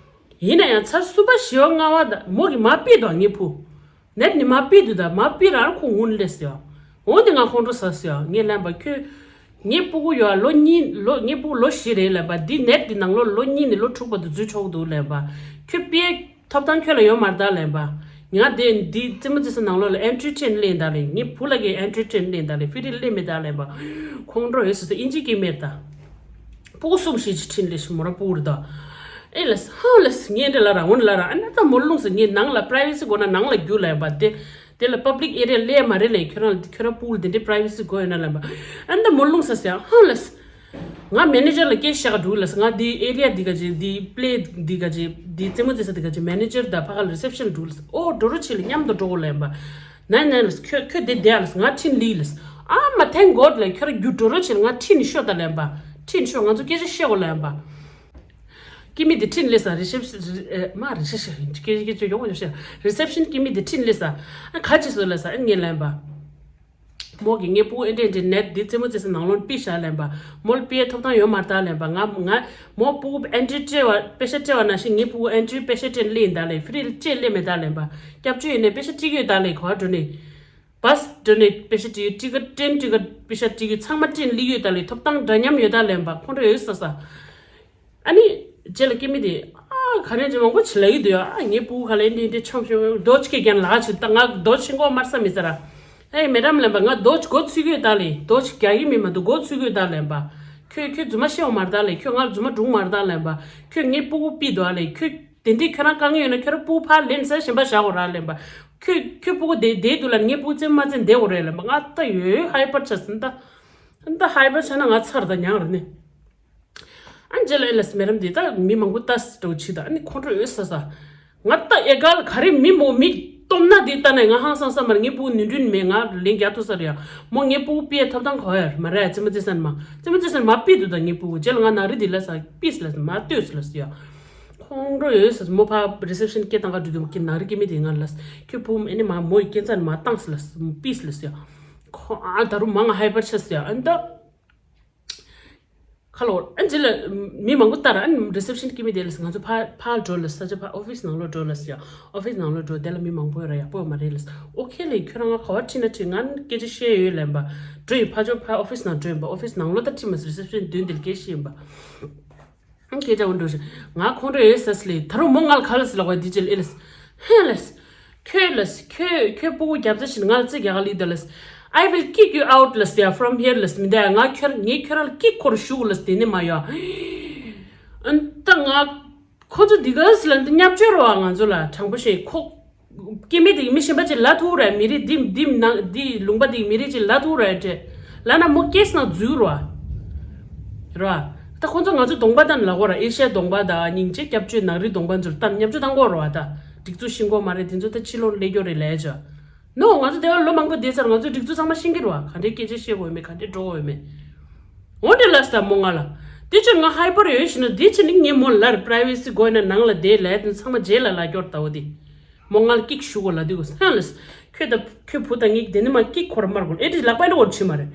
ཡིན་ན་ཡང་ཚར་གསུམ་པ་བཞི་པ་ལྔ་པ་ད་མོ་གི་མ་ཕིད་དོ་ངའི་བུ། ནད་ནི་མ་པི་དུ་ད་མ་པི་རང་ཁོ་ངུ་ལེ་སི་ཡ། འོ་དེ་ང་ཁོང་ཁྲོ་ཟ་སི་ཡ། ངས་ལན་པ་ཁྱོད། ངའི་སྤུ་གུ་ཡོད་ལོ་གཉིས་ལོ་ངའི་སྤུ་གུ་ལོ་བཞི་རེད་ལན་པ། འདི་ནད་འདི་ནང་ལོ་ལོ་གཉིས་ནས་ལོ་དྲུག་བར་དུ་འཛུལ་ཆོག་འདུག་ལན་པ། ཁྱོད་པིའི་ཐོབ་ཐང་ཁྱོད་ལ་ཡོད་མ་རེད་ད་ལན་པ། ང་དེ་འདི་རྩེད་མོ་རྩེ་ས་ནང་ལོ་ལ་ཨེན་ཊི་རི་ཊེན་ལེན་ད་ལེ། ངའི་བུ་ལ་གི་ཨེན་ཊི་རི་ཊེན་ལེན་ད་ལེ། ཕི་རི་ལེན་མེད་ད་ལན་པ། ཁོང་ཁྲོ་ཡོད་སི་སི་ཨིན་ཇི་སྐད་མེད་ད། སྤུ་གུ་གསུམ་བཞི་ཅིག་ཁྲིད་ལས་ཤི་མོ་ར་སྤུ་གུ་རེད་ད། ཨེ་ལས་ཧ་ལས་ངས་འདྲ་ལ་ར་འོན་ལ་ར་ཨ་ན་ད་མོ་ལུང་ས་ངས་ནང་ལ་པ་རའི་ཝེ་སི་དགོས་ན་ནང་ལ་རྒྱུ་ལ་ཡིན་པ་དེ། དེ་ལ་པབ་ལིག་ཨེ་རི་ཡ་ལས་མ་རེད་ལས། ཁྱོད་རང་ཁྱོད་རང་སྤུ་གུ་དེ་འདྲའི་པ་རའི་ཝེ་སི་དགོས་ཡོད་ན་ལ་ཡིན་པ། ཨ་ན་ད་མོ་ལུང་ས་སི་ཧ་ལས། ང་མེ་ནེ་ཇར་ལ་སྐད་བཤད་ག་འགྲོ་གི་ལས། ང་འདི་ཨེ་རི་ཡ་འདི་ག་ཅིག་འདི་པི་ལེ་འདི་ག་ཅིག་འདི་རྩེད་མོ་རྩེ་ས་འདི་ག་ཅིག་མེ་ནེ་ཇར་དང་ཕ་ག་ལ་རི་སེབ་ཤན་འགྲོ་གི་ལས། ཨོ་འགྲོ་རོགས་བྱེད་ལ་མཉམ་དུ་འགྲོ་གོ་ལ་ཡིན་པ། ནའི་ནའི་ལས་ཁྱོད་ཁྱོད་དེ་བསྡད་ལས་ང་ཁྲིད་ལི་ལས། ཨ་མ་ཐེང་གོད་ལས་ཁྱོད་རྒྱུ་འགྲོ་རོགས་བྱེད་ང་ཁྲིད་ནི་ཤོད་ད་ལན་པ། ཁྲིད་ནི་ཤོད་ང་ཚོ་སྐད་ཆ་བཤད་གོ་ལན་པ། ཀི་མི་དེ་ཁྲིད་ལས་ས་རི་སེབ་ཨེ་མ་རི་སེབ་ཤན་སྐད་སྐད་ཆ་ཡོང་བ་ཡོང་ཤ་རི་སེབ་ཤན་ཀི་མི་དེ་ཁྲིད་ལས་ས་ཨ་ཁ་ཅི་སོ་ལས་ས་ཨ་ངས་ལན་པ། མོ་གི་ངའི་སྤུ་གུ་ཨེ་འདྲ་ཨེ་འདྲ་ནད་འདི་རྩེད་མོ་རྩེ་ས་ནང་ལོགས་པི་ཤ་ལན་པ། མོ་ལ་པི་ཡའི་ཐོབ་ཐང་ཡོད་མ་རེད་ད་ལན་པ། ང་ང་མོ་སྤུ་གུ་ཨེན་ཊི་རི་སྤྲད་པ་པེ་ཤ་སྤྲད་པ་ནང་བཞིན་ངའི་སྤུ་གུ་ཨེན་ཊི་རི་པེ་ཤ་སྤྲད་ལེན་ད་ལེ། ཕི་རི་ལ་སྤྲད་ལེ་མེད་ད་ལན་པ། སྐྱབས་བཅོལ་ཡིན་ནའི་པེ་ཤ་སྤྲད་ཀྱི་ཡོད་ད་ལེ། ག་བ་འགྲོ་ནས་བས་འགྲོ་ནས་པེ་ཤ་སྤྲད་ཀྱི་ཊི་ཀེ་ཊི་ཊེན་ཊི་ཀེ་ཊི་པེ་ཤ་སྤྲད་ཀྱི་ཚང་མ་སྤྲད་ལེ་ཡོད་ད་ལེ། ཐོབ་ཐང་འདྲ་མཉམ་ཡོད་ད་ལན་པ། ཁོང་ཁྲོ་ཡོད་ས་ས། ཨ་ནི། རྗེས་ལ་སྐྱེ་མི་དེ། ཨ་ག་རེ་ཅི་མང་པོ་ཅི་ལ་ཡི་དུ་ཡ། ཨ་ངའི་སྤུ་གུ་ཁ་ལ་འདི་འདི་ཆོམ་ཆོམ་རྡོ་ཆི་ཀེ་རྒྱན་ལ་ཆི་ད་ང་རྡོ་ཆི་མགོ་དམར་ས་མི་ཟེར་ར། ཨེ་མེ་ཌམ་ལན་པ་ང་རྡོ་ཆི་མགོ་ཚུད་གི་ཡོད་ད་ལེ། རྡོ་ཆི་རྒྱག་གི་མི་མ་འདུག་མགོ་ཚུད་གི་ཡོད་ད་ལན་པ། ཁྱོད་ཁྱོད་རྫུན་མ་བཤད་འོ་མ་རེད་ད་ལེ། ཁྱོད་ང་ལ་རྫུན་མ་སྒྲུང་མ་རེད་ད་ལན་པ། ཁྱོད་ངའི་སྤུ་གུ་པི་འདུག་ཨ་ལེ། ཁྱོད་དེ་འདྲས་ཁྱོད་རང་དཀའ་ངལ་ཡོད་ན་ཁྱོད་རང་སྤུ་གུ་ཕར་ལེན་ས་གཞན་པ་བཞག་གོ་ར་ལན་པ། ཁྱོད་ཁྱོད་སྤུ་གུ་དེ་དེ་འདུག་ལ་ངའི་སྤུ་གུ་རྩེད་མ་རྩེད་བསྡད་གོ་རེད་ལན་པ། ང་ད་ཡོད་ཧའི་པར་ཆགས་སོང་ད། ད་ཧའི་པར་ཆགས་ན་ང་ཚར་ད་མྱངས་རེད་ནི། ཨ་ཇེ་ལ་ཨེ་ལས་མེ་རམ་འདི་ད་མི་མང་པོ་ལྟ་སི་འགྲོ་ཆི་ད་ཨ་ནི་ཁོང་ཁྲོ་ཡོད་ས་ས། ང་ད་ཨེ་གལ་ག་རེ་མི་མོ་མི་སྟོམ་ན་འདི་ལྟ་ནས་ང་ཧང་སང་ས་མར་ངའི་སྤུ་གུ་ནུས་འདྲུན་མེད་ང་ལན་རྒྱག་ཐུབ་ས་རེད་ཡ། མོ་ངའི་སྤུ་གུ་པི་ཡ་ཐོབ་ཐང་གོ་ཡ་མ་རེད། རྩེད་མོ་རྩེ་ས་ནི་མ་རྩེད་མོ་རྩེ་ས་ནི་མ་པི་འདུག་ད་ངའི་སྤུ་གུ་རྗེས་ལ་ང་ནང་རི་འདི་ལ་ས་པིས་ལ་ས་མ་ལྟོས་ས་ལ་ས་ཡ། ཁོང་ཁྲོ་ཡོད་ས་མོ་ཕ་རི་སེབ་ཤན་སྐད་བཏང་ག་འགྲོ་དུས་མོ་ཁྱེད་ནང་རི་སྐད་མི་དེ་ང་ལ་ས་ཁྱོད་སྤུ་གུ་ཨེ་ནི་མ་མོ་ཡི་སྐད་ཚ་ནི་མ་བཏང་ས་ལ་ས་པིས་ལ་ས་ཡ། ཁོ་ཨ་ད་རུང་མ་ང་ཧའི་པར་ཆགས་ས་ཡ་ཨ་ནི་ད། ཁ་ལོ། ཨ་ཇི་ལ། མི་མང་པོ་ལྟར་ཨ་རི་སེབ་ཤན་སྐྱེ་མི་དེ་ལ་ང་ཚོ་ཕ་ཕར་འགྲོ་ལ་ས་ཆ་ཕ་ཨོ་ཕིས་ནང་ལོགས་འགྲོ་ལ་ས་ཡ། ཨོ་ཕིས་ནང་ལོགས་འགྲོ་དེ་ལ་མི་མང་པོ་ཡོད་ར་ཡག་པོ་ཡོད་མ་རེད་ལ་ས། ཨོ་ཁེ་ལེ་ཁྱོད་རང་ང་ག་བ་ཁྲིད་ན་ཁྲིད་ང་སྐད་ཆ་བཤད་ཡོད་ལན་པ། འགྲོ་ཡི་ཕ་ཇོ་ཕ་ཨོ་ཕིས་ནང་འགྲོ་ཡིན་པ། ཨོ་ཕིས་ནང་ལོགས་ད་ཁྲིད་མ་སི་རི་སེབ་ཤན་མདུན་དེ་ལ་སྐད་བཤད་ཡིན་པ། ཨང་སྐད་ཆ་འོ་འགྲོ་ཞིག་ང་ཁོང་ཁྲོ་ཡོད་ས་སི་ལེ་ད་རུང་མོ་ང་ལ་ག་ལ་སི་ལ་བ་དི་ཅི་ལ་ཨེ་ལ་སི། ཧེ་ལ་སི། ཁྱོད་ལ་སི་ཁྱོད་ཁྱོད་སྤུ་གུ་རྒྱབ་རྩ་ཞིག་ང་ལ་རྩེ་རྒྱག་ག་ལི་ད་ལ་སི། I will kick you out ལ་སི་ཡ་from here ལ་སི་མི་འདའ་ཡ་ང་ཁྱོད་ངས་ཁྱོད་རང་ལ་ཀིག་ཁོར་ཞུ་གོ་ལ་སི་དེ་ནི་མ་ཡོ། ཨན་ད་ང་ཁོ་ཚོ་འདི་ག་སི་ལ་འདི་ཉབ་ཆོས་རོ་བ་ང་ཚོ་ལ་དྲང་པོ་བཤད་ཁོ། སྐྱེ་མི་དེ་མི་གཞན་པ་ཅིག་ལ་ཐུག་རེད་མི་རིགས་འདི་འདི་ནང་འདི་ལུང་པ་དེ་མི་རིགས་ཅིག་ལ་ཐུག་རེད་དྲེ། ལ་ན་མོ་ཀེས་ནང་འཛུལ་རོ་བ། རོ་བ། ད་ཁོ་ཚོ་ང་ཚོ་གདོང་པ་དང་ལ་གོ་ར་ཨེ་ཤ་ཡའི་གདོང་པ་དང་སྙིང་རྗེ་སྐྱབས་བཅོལ་ནང་རིགས་གདོང་པ་ཚོར་གཏམ་ཉབ་ཆོས་བཏང་གོ་རོ་བ་ད། སྒྲིག་འཛུགས་ཤིང་གོ་མ་རེད་དེ་ཚོ་ད་ཕྱི་ལོགས་སླེབས་རྒྱུ་རེད་ལས་ཅོ། ནོ་ང་ཚོ་དེ་བ་ལོ་མང་པོ་བསྡད་ཚར་ང་ཚོ་སྒྲིག་འཛུགས་ཚང་མ་ཤེས་ཀྱི་རེད་བ། ག་འདྲའི་སྐད་ཆ་བཤད་དགོས་ཡོད་མེད་ག་འདྲའི་འགྲོ་དགོས་ཡོད་མེད། འོ་འདྲ་ལབ་སྟབས་མོ་ང་ལ། དེ་ཕྱིར་ང་ཧའི་པར་ཡོད་ཤི་ན་དེ་ཕྱིར་ནི་ངས་མོ་ལར་པ་རའི་ཝེ་སི་དགོས་ན་ནང་ལ་བསྡད་ལབ་དེ་ཚང་མ་རྗེས་ལ་ལབ་སྐྱོར་ལྟ་བུ་དེ། མོ་ང་ལ་ཀིག་ཞུ་གོ་ལ་དུས་གོ་ཧན་ལས། ཁྱོད་ད་ཁྱོད་བུ་དང་ངེད་དེ་ནི་མ་ཀིག་ཁོ་ར་མར་གོ་ཨེ་དེ་ལག་པ་ནི་འོར་ཆི་མ་རེད།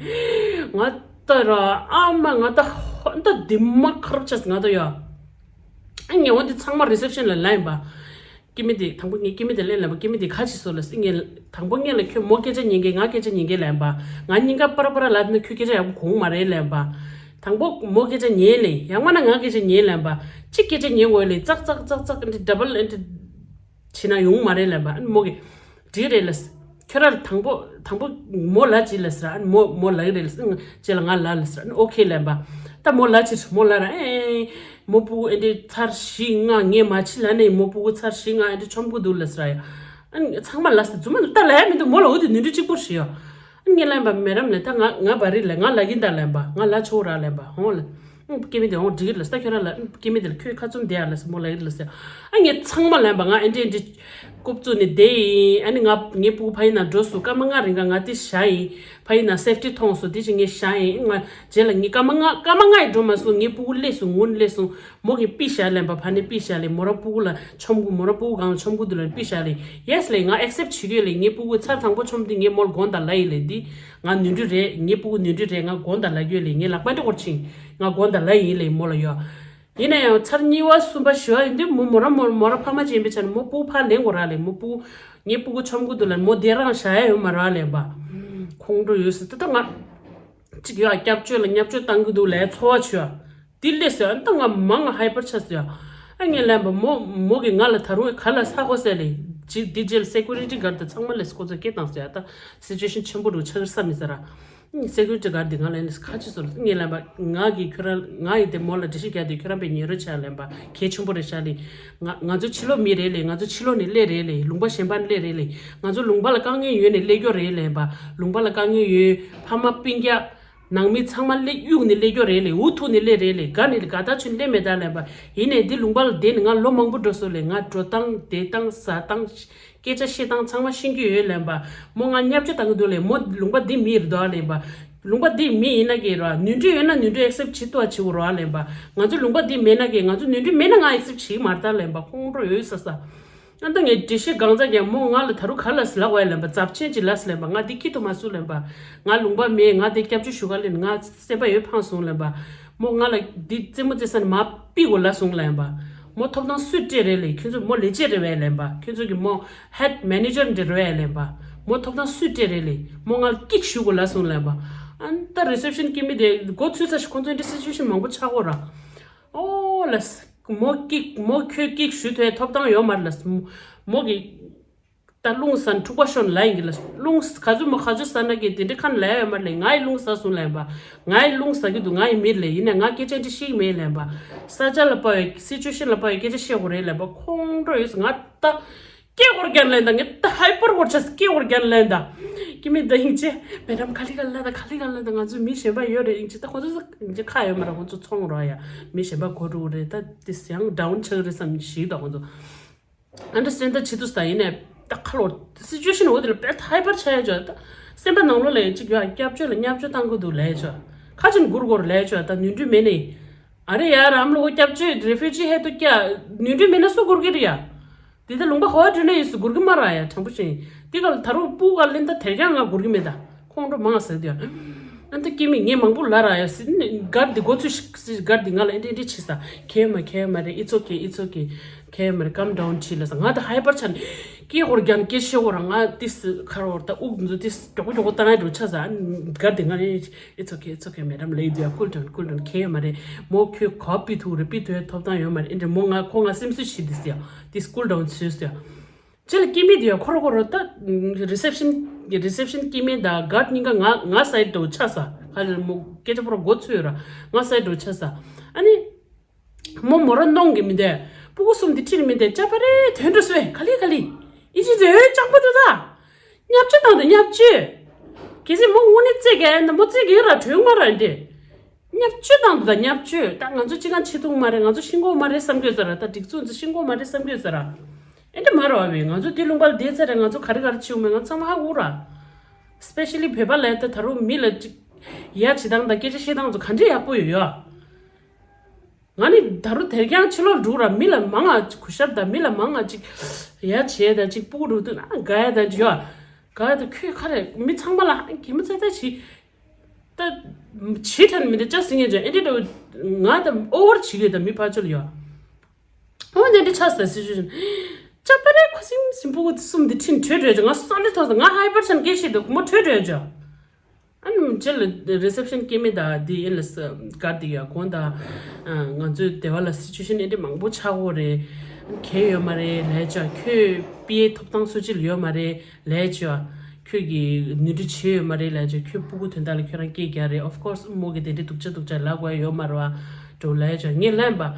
ང་ད་ར་ཨ་མ་ང་ད་ཧོ་ད་དེ་མ་ཁར་ཆས་ང་ད་ཡ། ཨ་ངས་འོ་དེ་ཚང་མ་རི་སེབ་ཤན་ལ་ལབ་ཡིན་པ། སྐྱེ་དམན་དེ་དང་པོ་ངས་སྐྱེ་དམན་དེ་ལན་ལབ་པ། སྐྱེ་དམན་དེ་ག་ཅི་ཟེར་ལབ་ཟེར། ངས་དང་པོ་ངས་ལབ། ཁྱོད་མོ་སྐད་ཆ་ཉན་མཁན། ང་སྐད་ཆ་ཉན་མཁན་ལབ་པ། ང་གཉིས་ཀ་པར་པར་ལབ་ན་ཁྱོད་སྐད་ཆ་ཡག་པོ་གོ་གི་མ་རེད་ལབ་པ། དང་པོ་མོ་སྐད་ཆ་ཉན་ལབ། ཡང་མིན་ན་ང་སྐད་ཆ་ཉན་ལབ་པ། གཅིག་སྐད་ཆ་ཉན་དགོས་ལབ། ཙག་ཙག་ཙག་ཙག་འདི་ཌབ་བལ་འདི་བྱས་ན་ཡོང་མ་རེད་ལབ་པ། ཨ་ནི་མོ་གིས་འགྲིག་རེད་ལབ། ཁྱོད་རང་དང་པོ་དང་པོ་མོ་ལབ་ཅིག་ལབ་ཟེར། ཨ་ནི་མོ་མོ་ལབ་ཀྱི་རེད་ལབ་ཟེར། རྗེས་ལ་ང་ལབ་ལབ་ཟེར། ཨ་ནི་ཨོ་ཁེ་ལབ་པ། ད་མོ་ལབ་ཅིག་མོ་ལབ་ར། ཨེ། མོ་སྤུ་གུ་ཨེ་འདྲས་ཚར་བཞི་ལྔ། ངས་མ་ཕྱི་ལབ་ནས་མོ་སྤུ་གུ་ཚར་བཞི་ལྔ་ཨེ་འདྲས་ཆོམ་གྱི་འདུག་ལབ་ཟེར་ཡ། ཨ་ནི་ཚང་མ་ལབ་ཟེར། རྫུན་མ་རྫུན་ད་ལབ་ཡ་མི་འདུག་མོ་ལ་འོ་དེ་ནུས་འདྲི་གཅིག་པོ་ཞིག་ཡོད། ཨ་ནི་ངས་ལབ་པ། མེ་རམ་ལབ། ད་ང་ང་བ་རི་ལབ། ང་ལབ་ཀྱིན་ད་ལབ་པ། ང་ལབ་ཆོག་ར་ལབ་པ། ཧོང་ལབ། ཨ་ནི་སྐྱེ་དམན་དེ་ཧོང་འགྲིག་གི་རེད་ལབ་ཟེར། ད་ཁྱོད་རང་ལབ། ཨ་ནི་སྐྱེ་དམན་དེ་ལ་ཁྱོད་ཁ་བཙུམ་བསྡད་ཡ་ལབ་ཟེར། མོ་ལབ་ཀྱི་རེད་ལབ་ཟེར། ཨ་ངས་ཚང་མ་ལབ་པ། ང་ཨེ་འདྲས་ཨེ་འདྲས་རྐུབ་བཙུགས་ནས་བསྡད་ཡིན། ཨ་ནི་ང་ངའི་སྤུ་གུ་ཕ་ཡུལ་ནང་འགྲོ་སོང་། སྐར་མ་ལྔ་རིང་ག་ང་འདི་བཞག་ཡིན། ཕ་ཡུལ་ནང་སེབ་ཊི་མཐོང་སོང་། དེ་བཞིན་ངས་བཞག་ཡིན། ང་རྗེས་ལ་ངས་སྐར་མ་ལྔ་སྐར་མ་ལྔ་ཡི་འགྲོ་མ་སོང་། ངའི་སྤུ་གུ་སླེབས་སོང་། སྔོན་སླེབས་སོང་། མོ་གིས་པི་བཞག་ལབ་པ། ཕར་ནས་པི་བཞག་ལབ། མོ་རང་སྤུ་གུ་ལ་ཆོམ་གྱི། མོ་རང་སྤུ་གུ་སྒང་ལ་ཆོམ་གྱི་འདུག་ལབ་པི་བཞག་ལབ། ཡེ་སི་ལབ། ང་ཨེག་སེབ་བྱེད་ཀྱི་ཡོད་ལབ། ངའི་སྤུ་གུ་ཚར་དང་པོ་ཆོམ་དུས་ངས་མོ་ལ་དགོངས་དག་ལབ་ཡིན་ལབ། འདི་ང་ནུས་འདྲི་རེད། ངའི་སྤུ་གུ་ནུས་འདྲི་རེད། ང་དགོངས་དག་ལབ་ཀྱི་ཡོད་ལབ། ངས་ལག་པ་འདི་སྐོར་ཕྱིན། ང་དགོངས་དག་ལབ་ཡིན་ལབ་མོ་ལ་ཡོད། ཡིན་ན་ཡང་ཚར་གཉིས་པ་གསུམ་པ་བཞི་པ་ཡིན་དུས་མོ་མོ་རང་མོ་མོ་རང་ཕ་མ་ཅིག་ཡིན་པའི་ཆ་ནས་མོ་སྤུ་གུ་ཕར་ལེན་དགོས་ར་ལབ། མོ་སྤུ་གུ་ངའི་སྤུ་གུ་ཆོམ་གྱི་འདུག་ལབ། མོ་དེ་རང་བཞག་ཡ་ཡོད་མ་རེད་ལབ་པ། ཁོང་ཁྲོ་ཡོད་ཟེར། ད་ལྟ་ང་གཅིག་ཡོད། སྐྱབས་བཅོལ་ལ་བསྐྱབ་བཅོལ་བཏང་གི་འདུག་ལབ་ཚོར་བ་བྱོས། དེ་སླེབས་སོང་། ཨ་ནི་ད་ང་མང་ང་ཧའི་པར་ཆགས་སོང་། ཨ་ངས་ལབ་པ། མོ་མོ་གིས་ང་ལ་ད་རུང་ག་ལ་ཟ་དགོས་ཟེར་ལབ། གཅིག་འདི་རྗེས་ལ་སེ་ཀུ་རི་ཊི་གཱཌ་དང་ཚང་མ་སླེབས་སོང་། ཁོ་ཚོས་སྐད་བཏང་སོང་། ཡ་ད་སི་ཅུ་ཨེ་ཤན་ཆེན་པོ་འདྲ་བོ་ཆགས་ཀྱི་རེད་བསམ་ཡིན་ཟེར་ར། སེ་ཀུ་རི་ཊི་གཱཌ་དེ་ང་ལ་ལབ། ཁ་ཆེ་སོང་ལབ། ངས་ལབ་པ། ང་གིས་ཁྱོད་རང་ང་ཡིས་དེ་མོ་ལ་འགྲེལ་བཤད་རྒྱག་དུས་ཁྱོད་རང་དཔེ་ཉན་རོགས་བྱས་ལབ་པ། གལ་ཆེན་པོ་རེད་ཤག་ལབ། ང་ང་ཚོ་ཕྱི་ལོགས་མི་རེད་ལབ། ང་ཚོ་ཕྱི་ལོགས་ནས་སླེབས་རེད་ལབ། ལུང་པ་གཞན་པ་ནས་སླེབས་རེད་ལབ། ང་ཚོ་ལུང་པ་ལ་དཀའ་ངལ་ཡོད་ནས་སླེབས་རྒྱུ་རེད་ལབ་པ། ལུང་པ་ལ་དཀའ་ངལ་ཡོད། ཕ་མ་སྤུན་ཀྱག་ནང་མི་ཚང་མ་སླེབས་གཡུགས་ནས་སླེབས་རྒྱུ་རེད་ལབ། འུ་ཐུག་ནས་སླེབས་རེད་ལབ། དགའ་ནས་དགའ་ཐག་ཆོད་ནས་སླེབས་མེད་ད་ལབ་པ། ཡིན་ནའི་འདི་ལུང་པ་ལ་བསྡད་ནས་ང་ལོ་མང་པོ་འགྲོ་སོང་ལབ། ང་འགྲོ་སྟངས་བསྡད་སྟངས་ཟ་སྟངས། སྐད་ཆ་བཤད་སྟངས་ཚང་མ་ཤེས་ཀྱི་ཡོད་ལབ་པ། མོ་ང་བསྙབ་བཅོས་བཏང་གི་འདུག་ལབ། མོ་ལུང་པ་འདི་མི་རེད་འདུག་ལབ་པ། ལུང་པ་འདི་མི་ཡིན་ན་གི་ར། ནུས་འདྲི་ཡོད་ན་ནུས་འདྲི་ཨེག་སེབ་བྱེད་ཐུབ་པ་བྱེད་དགོས་ར་ལབ་པ། ང་ཚོ་ལུང་པ་འདི་མེད་ན་གི། ང་ཚོ་ནུས་འདྲི་མེད་ན་ང་ཨེག་སེབ་བྱེད་ཀྱི་མ་རེད་ད་ལབ་པ། ཁོང་ཁྲོ་ཡོད་ས་ས། ཨ་ད་ངས་འགྲེལ་བཤད་གང་ཚ་རྒྱག་མོ་ང་ལ་ད་རུང་ག་ལབ་ལབ་པ་ལབ་པ། ཛབ་ཆེན་ཅིག་ལབ་ལབ་པ། ང་འདི་སྐྱིད་ཐུབ་མ་སོང་ལབ་པ། ང་ལུང་པ་མེད། ང་འདི་སྐྱབས་བཅོལ་ཞུ་ག་སླེབས། ང་སེམས་པ་ཡོད་ཕངས་སོང་ལབ་པ། མོ་ང་ལ་འདི་རྩེད་མོ་རྩེ་ས་ནས་མར་ཕུད་དགོས་ལབ་སོང་ལབ་པ། མོ་ཐོབ་ཐང་སུས་སྤྲད་རེད་ལབ། ཁྱོད་ཚོ་མོ་ལས་བྱེད་རེད་པས་ལབ་པ། ཁྱོད་ཚོ་གི་མོ་ཧེཌ་མེ་ནེ་ཇར་འདི་རེད་པས་ལབ་པ། མོ་ཐོབ་ཐང་སུས་སྤྲད་རེད་ལབ། མོ་ང་ལ་ཀིག་ཞུ་དགོས་ལབ་སོང་ལབ་པ། ཨ་ད་རི་སེབ་ཤན་སྐྱེ་དམན་དེ་འགོ་ཚུགས་ས་ཞིག་ཁོང་ཚོ་འདི་སི་ཅུ་ཨེ་ཤན་མང་པོ་ཆགས་ཀྱི་ཡོད་ར། ཨོ་ལབ། མོ་ཀིག་མོ་ཁྱོད་ཀིག་ཞུ་ཐུབ་ཐོབ་ཐང་ཡོད་མ་རེད་ལབ། མོ་གི་ད་རླུང་ཟ་ན་འཁྲུག་པ་ཤོར་ལབ་ཡིན་གི་ལབ། རླུང་ག་ཚོད་མོ་ག་ཚོད་ཟ་ན་གི་དེ་འདྲ་ཁ་ནས་ལབ་ཡ་ཡོད་མ་རེད་ལབ། ང་ཡི་རླུང་ཟ་སོང་ལབ་པ། ང་ཡི་རླུང་ཟ་གི་འདུག་ང་ཡི་མི་རེད་ལབ། ཡིན་ནའི་ང་སྐད་ཆ་འདི་བཤད་གི་མེད་ལབ་པ། ས་ཆ་ལ་དཔག་པའི་སི་ཅུ་ཨེ་ཤན་ལ་དཔག་པའི་སྐད་ཆ་བཤད་དགོས་རེད་ལབ་པ། ཁོང་ཁྲོ་ཡོད་ས། ང་ད་སྐད་སྐོར་རྒྱག་ལན་ད། ངས་ད་ཧའི་པར་སྐོར་ཆ་སྐད་སྐོར་རྒྱག་ལན་ད། ཀི་མི་ད་ཡིན་ཅེ་མེ་ཌམ་ག་ལེ་ག་ལེ་ད། ག་ལེ་ག་ལེ་ད། ང་ཚོ་མི་གཞན་པ་ཡོད་རེད། ཡིན་ཅེ་ད་ཁོང་ཚོ་ཡིན་ཅེ་ཁ་ཡོད་མ་རེད། ཁོང་ཚོ་ཚོང་རོགས་ཡ། མི་གཞན་པ་གོ་འགྲོ་གི་རེད། ད་དེ་ཡང་ཌའུན་ཆགས་རེད་བསམ་ཞིག་ད་ཁོང་ཚོ། ཨན་ཌར་སི་ཊེན་ཌ་བྱེད་ཐུབ་ས་ཡིན་ནའི་ད་ཁ་ལོ་སི་ཅུ་ཨེ་ཤན་འོ་དེ་ལ་དཔེ་ཧའི་པར་ཆགས་ཡ་ཅོ་ད། སེམས་པ་ནང་ལོགས་ལ་ཡ་གཅིག་ཡོད། སྐྱབས་བཅོལ་ལ་བསྙབ་བཅོས་བཏང་གི་འདུག་ལབ་ཡ་ཅོ། ཁ་ཅིག་སྒུར་དགོས་རེད་ལབ་ཡ་ཅོ། ད་ནུས་འདྲི་མེད་ནའི། ཨ་རེ་ཡ་རམ་ལོ་སྐྱབས་བཅོལ་རེ་ཕུ་ཇི་ཧེ་ཏུ་ཀྱ་ནུས་འདྲི་མེད་ན་སུ་སྒུར་གི་རེད་ཡ། དེ་ད་ལུང་པ་ཧོ་ཌི་ན་ཡིས་སུ་སྒུར་གི་མ་ར་ཡ། དྲང་པོ་བཤད་ཡིན། དེ་ག་ལ་ད་རུང་སྤུ་ག་ལེན་ད་དེར་ཀྱང་ང་སྒུར་གི་མེད་ད། ཁོང་ཁྲོ་མང་ཟེར་དུས། ཨ་ད་སྐྱེ་མི་ངས་མང་པོ་ལ་ར་ཡ་སི་གར་འདི་འགོ་ཚུགས་ཤིག་གར་འདི་ང་ལ་ཨེ་འདྲ་ཨེ་འདྲ་བྱེད་ས། ཁྱད་མ་ཁྱད་མ་རེད། ཨི་ཙི་ཨོ་ཁེ། ཨི་ཙི་ཨོ་ཁེ། ཁྱད་མ་རེད། ཀམ་ཌའུན་བྱེད་ལ་ས། ང་ད་ཧའི་པར་ཆགས་ནས་སྐད་ཧོར་རྒྱན་སྐད་ཤེས་ཧོར་ར། ང་ཏིས་ཁར་ཧོར་ད་དབུགས་འཛུལ་ཏིས་མགྱོགས་པོ་མགྱོགས་པོ་བཏང་ཡ་འགྲོ་ཆགས་ས། གར་འདི་ང་ཨི་ཙི་ཨོ་ཁེ། ཨི་ཙི་ཨོ་ཁེ། མེ་ཌམ་ལེ་དུ་ཡ་ཀུལ་ཌའུན། ཀུལ་ཌའུན། ཁྱད་མ་རེད། མོ་ཁྱོད་ག་པི་ཐུག་རེད། པི་ཐུག་ཡ་ཐོབ་ཐང་ཡོད་མ་རེད། ཨེ་འདྲ་མོ་ང་ཁོ་ང་སེམས་གསོ་བྱེད་དིས་ཡ། ཏིས་ཀུལ་ཌའུན་བྱོས་ཡ། ཅི་ལ་སྐྱེ་མི་དེ་ཡང་ཁོ་ར་ཁོ་ར་ད་རི་སེབ་ཤན་རི་སེབ་ཤན་སྐྱེ་མི་ད་གར་ཌ་གཉིས་ཀ་ང་ང་སའིཌ་འགྲོ་ཆ་ས། ཁ་ལ་མོ་སྐད་ཆ་པོ་ར་མགོ་ཚོས་ར་ང་སའིཌ་འགྲོ་ཆ་ས། ཨ་ནི་མོ་མོ་ར་གནོང་གི་མི་འདས། སྤུ་གུ་གསུམ་དེ་ཁྲིད་མི་འདས། ཅ་པ་རེ་དོན་འགྲོ་སོས་ག་ལེ་ག་ལེ། ཨི་ཅི་ཟེ་ཨོའི་ཅང་པོ་དུ་ད། བསྙབ་བཅོས་བཏང་དུ་བསྙབ་བཅོས། གལ་སྲིད་མོ་དངོས་གནས་བརྩེ་གི་ཨ་ན་མོ་བརྩེ་གི་ཡོད་ར་གྲོས་མ་ར་འདི། བསྙབ་བཅོས་བཏང་འདུག་ད་བསྙབ་བཅོས། ད་ང་ཚོ་སྤྱི་ཁང་ཆེ་ཐུང་མ་རེད། ང་ཚོ་ཤིང་གོག་མ་རེད་བསམ་གྱི་ཡོད་ས་ར། ད་སྒྲིག་འཛུགས་འདི་ཤིང་གོག་མ་རེད་བསམ་གྱི་ཡོད་ས་ར། ཨེ་འདྲ་མ་རེད་བ། ང་ཚོ་འདི་ལུང་པ་ལ་བསྡད་ཚར་རེད། ང་ཚོ་ག་རེ་ག་རེ་བྱེད་འོང་མེད་ང་ཚང་མ་ཧ་གོ་ར། སི་པེ་ཤ་ལི་བོད་པ་ལ་ད་ད་རུང་མི་ལ་ཅིག་ཡ་བྱེད་སྟངས་དང་སྐད་ཆ་བཤད་སྟངས་ཚོ་ག་འདྲས་ཡག་པོ་ཡོད་ཡ། ང་ནི་ད་རུང་དེར་ཀྱང་ཕྱི་ལོགས་འགྲོ་ར། མི་ལ་མང་ང་གུས་ཞབས་དང་མི་ལ་མང་ང་ཅིག་ཡ་བྱེད་དང་ཅིག་སྤུ་གུ་འགྲོ་དུས་ན་དགའ་ཡ་དང་ཅིག་ཡོད། དགའ་ཡ་དང་ཁྱོད་ག་རེ་མི་ཚང་མ་ལ་གད་མོ་ཚ་ཚ་བྱེད། ད་བྱེད་ཐན་མི་འདི་ཅག་སྲིད་ངན་ཅག་ཨེ་འདྲ་འདྲ་ང་ད་ཨོ་ཝར་བྱེད་གི་ད་མི་ཕར་ཕྱོགས་ལ་ཡོད། ཨོ་འདི་འདྲ་ཆགས་སོང་སི་ཅུ་ཨེ་ཤན། ཅག་པ་རེ་ཁུ་སིམ་སིམ་པུ་གུ་གསུམ་འདི་ཁྲིན་བྲོས་བྲོས་ཅོ། ང་སོ་ལི་ཐོག་ང་ཧའི་པར་ཆན་སྐད་བཤད་འདུག་མོ་བྲོས་བྲོས་ཅོ། ཨ་ནི་རྗེས་ལ་རི་སེབ་ཤན་སྐྱེ་མེད་ད་འདི་ཨེ་ལ་ས་གར་འདི་ཡ་གོང་ད་ང་ཚོའི་སྡེ་བ་ལ་སི་ཅུ་ཨེ་ཤན་ཨེ་འདྲ་མང་པོ་ཆགས་འོ་རེད། གལ་ཡོད་མ་རེད་ལས་ཅོ། ཁྱོད་པི་ཨེ་ཐོབ་ཐང་སུ་ཅི་ལ་ཡོད་མ་རེད་ལས་ཅོ། ཁྱོད་ཀྱིས་ནུས་འདྲི་བྱེད་ཡོད་མ་རེད་ལས་ཅོ། ཁྱོད་སྤུ་གུ་དོན་དག་ལ་ཁྱོད་རང་སྐད་རྒྱག་རེད། Of course མོ་གི་དེ་འདྲའི་སྡུག་ཅག་སྡུག་ཅག་ལབ་དགོས་ཡོད་མ་རེད་བ། འགྲོ་ལས་ཅོ་ངས་ལན་པ།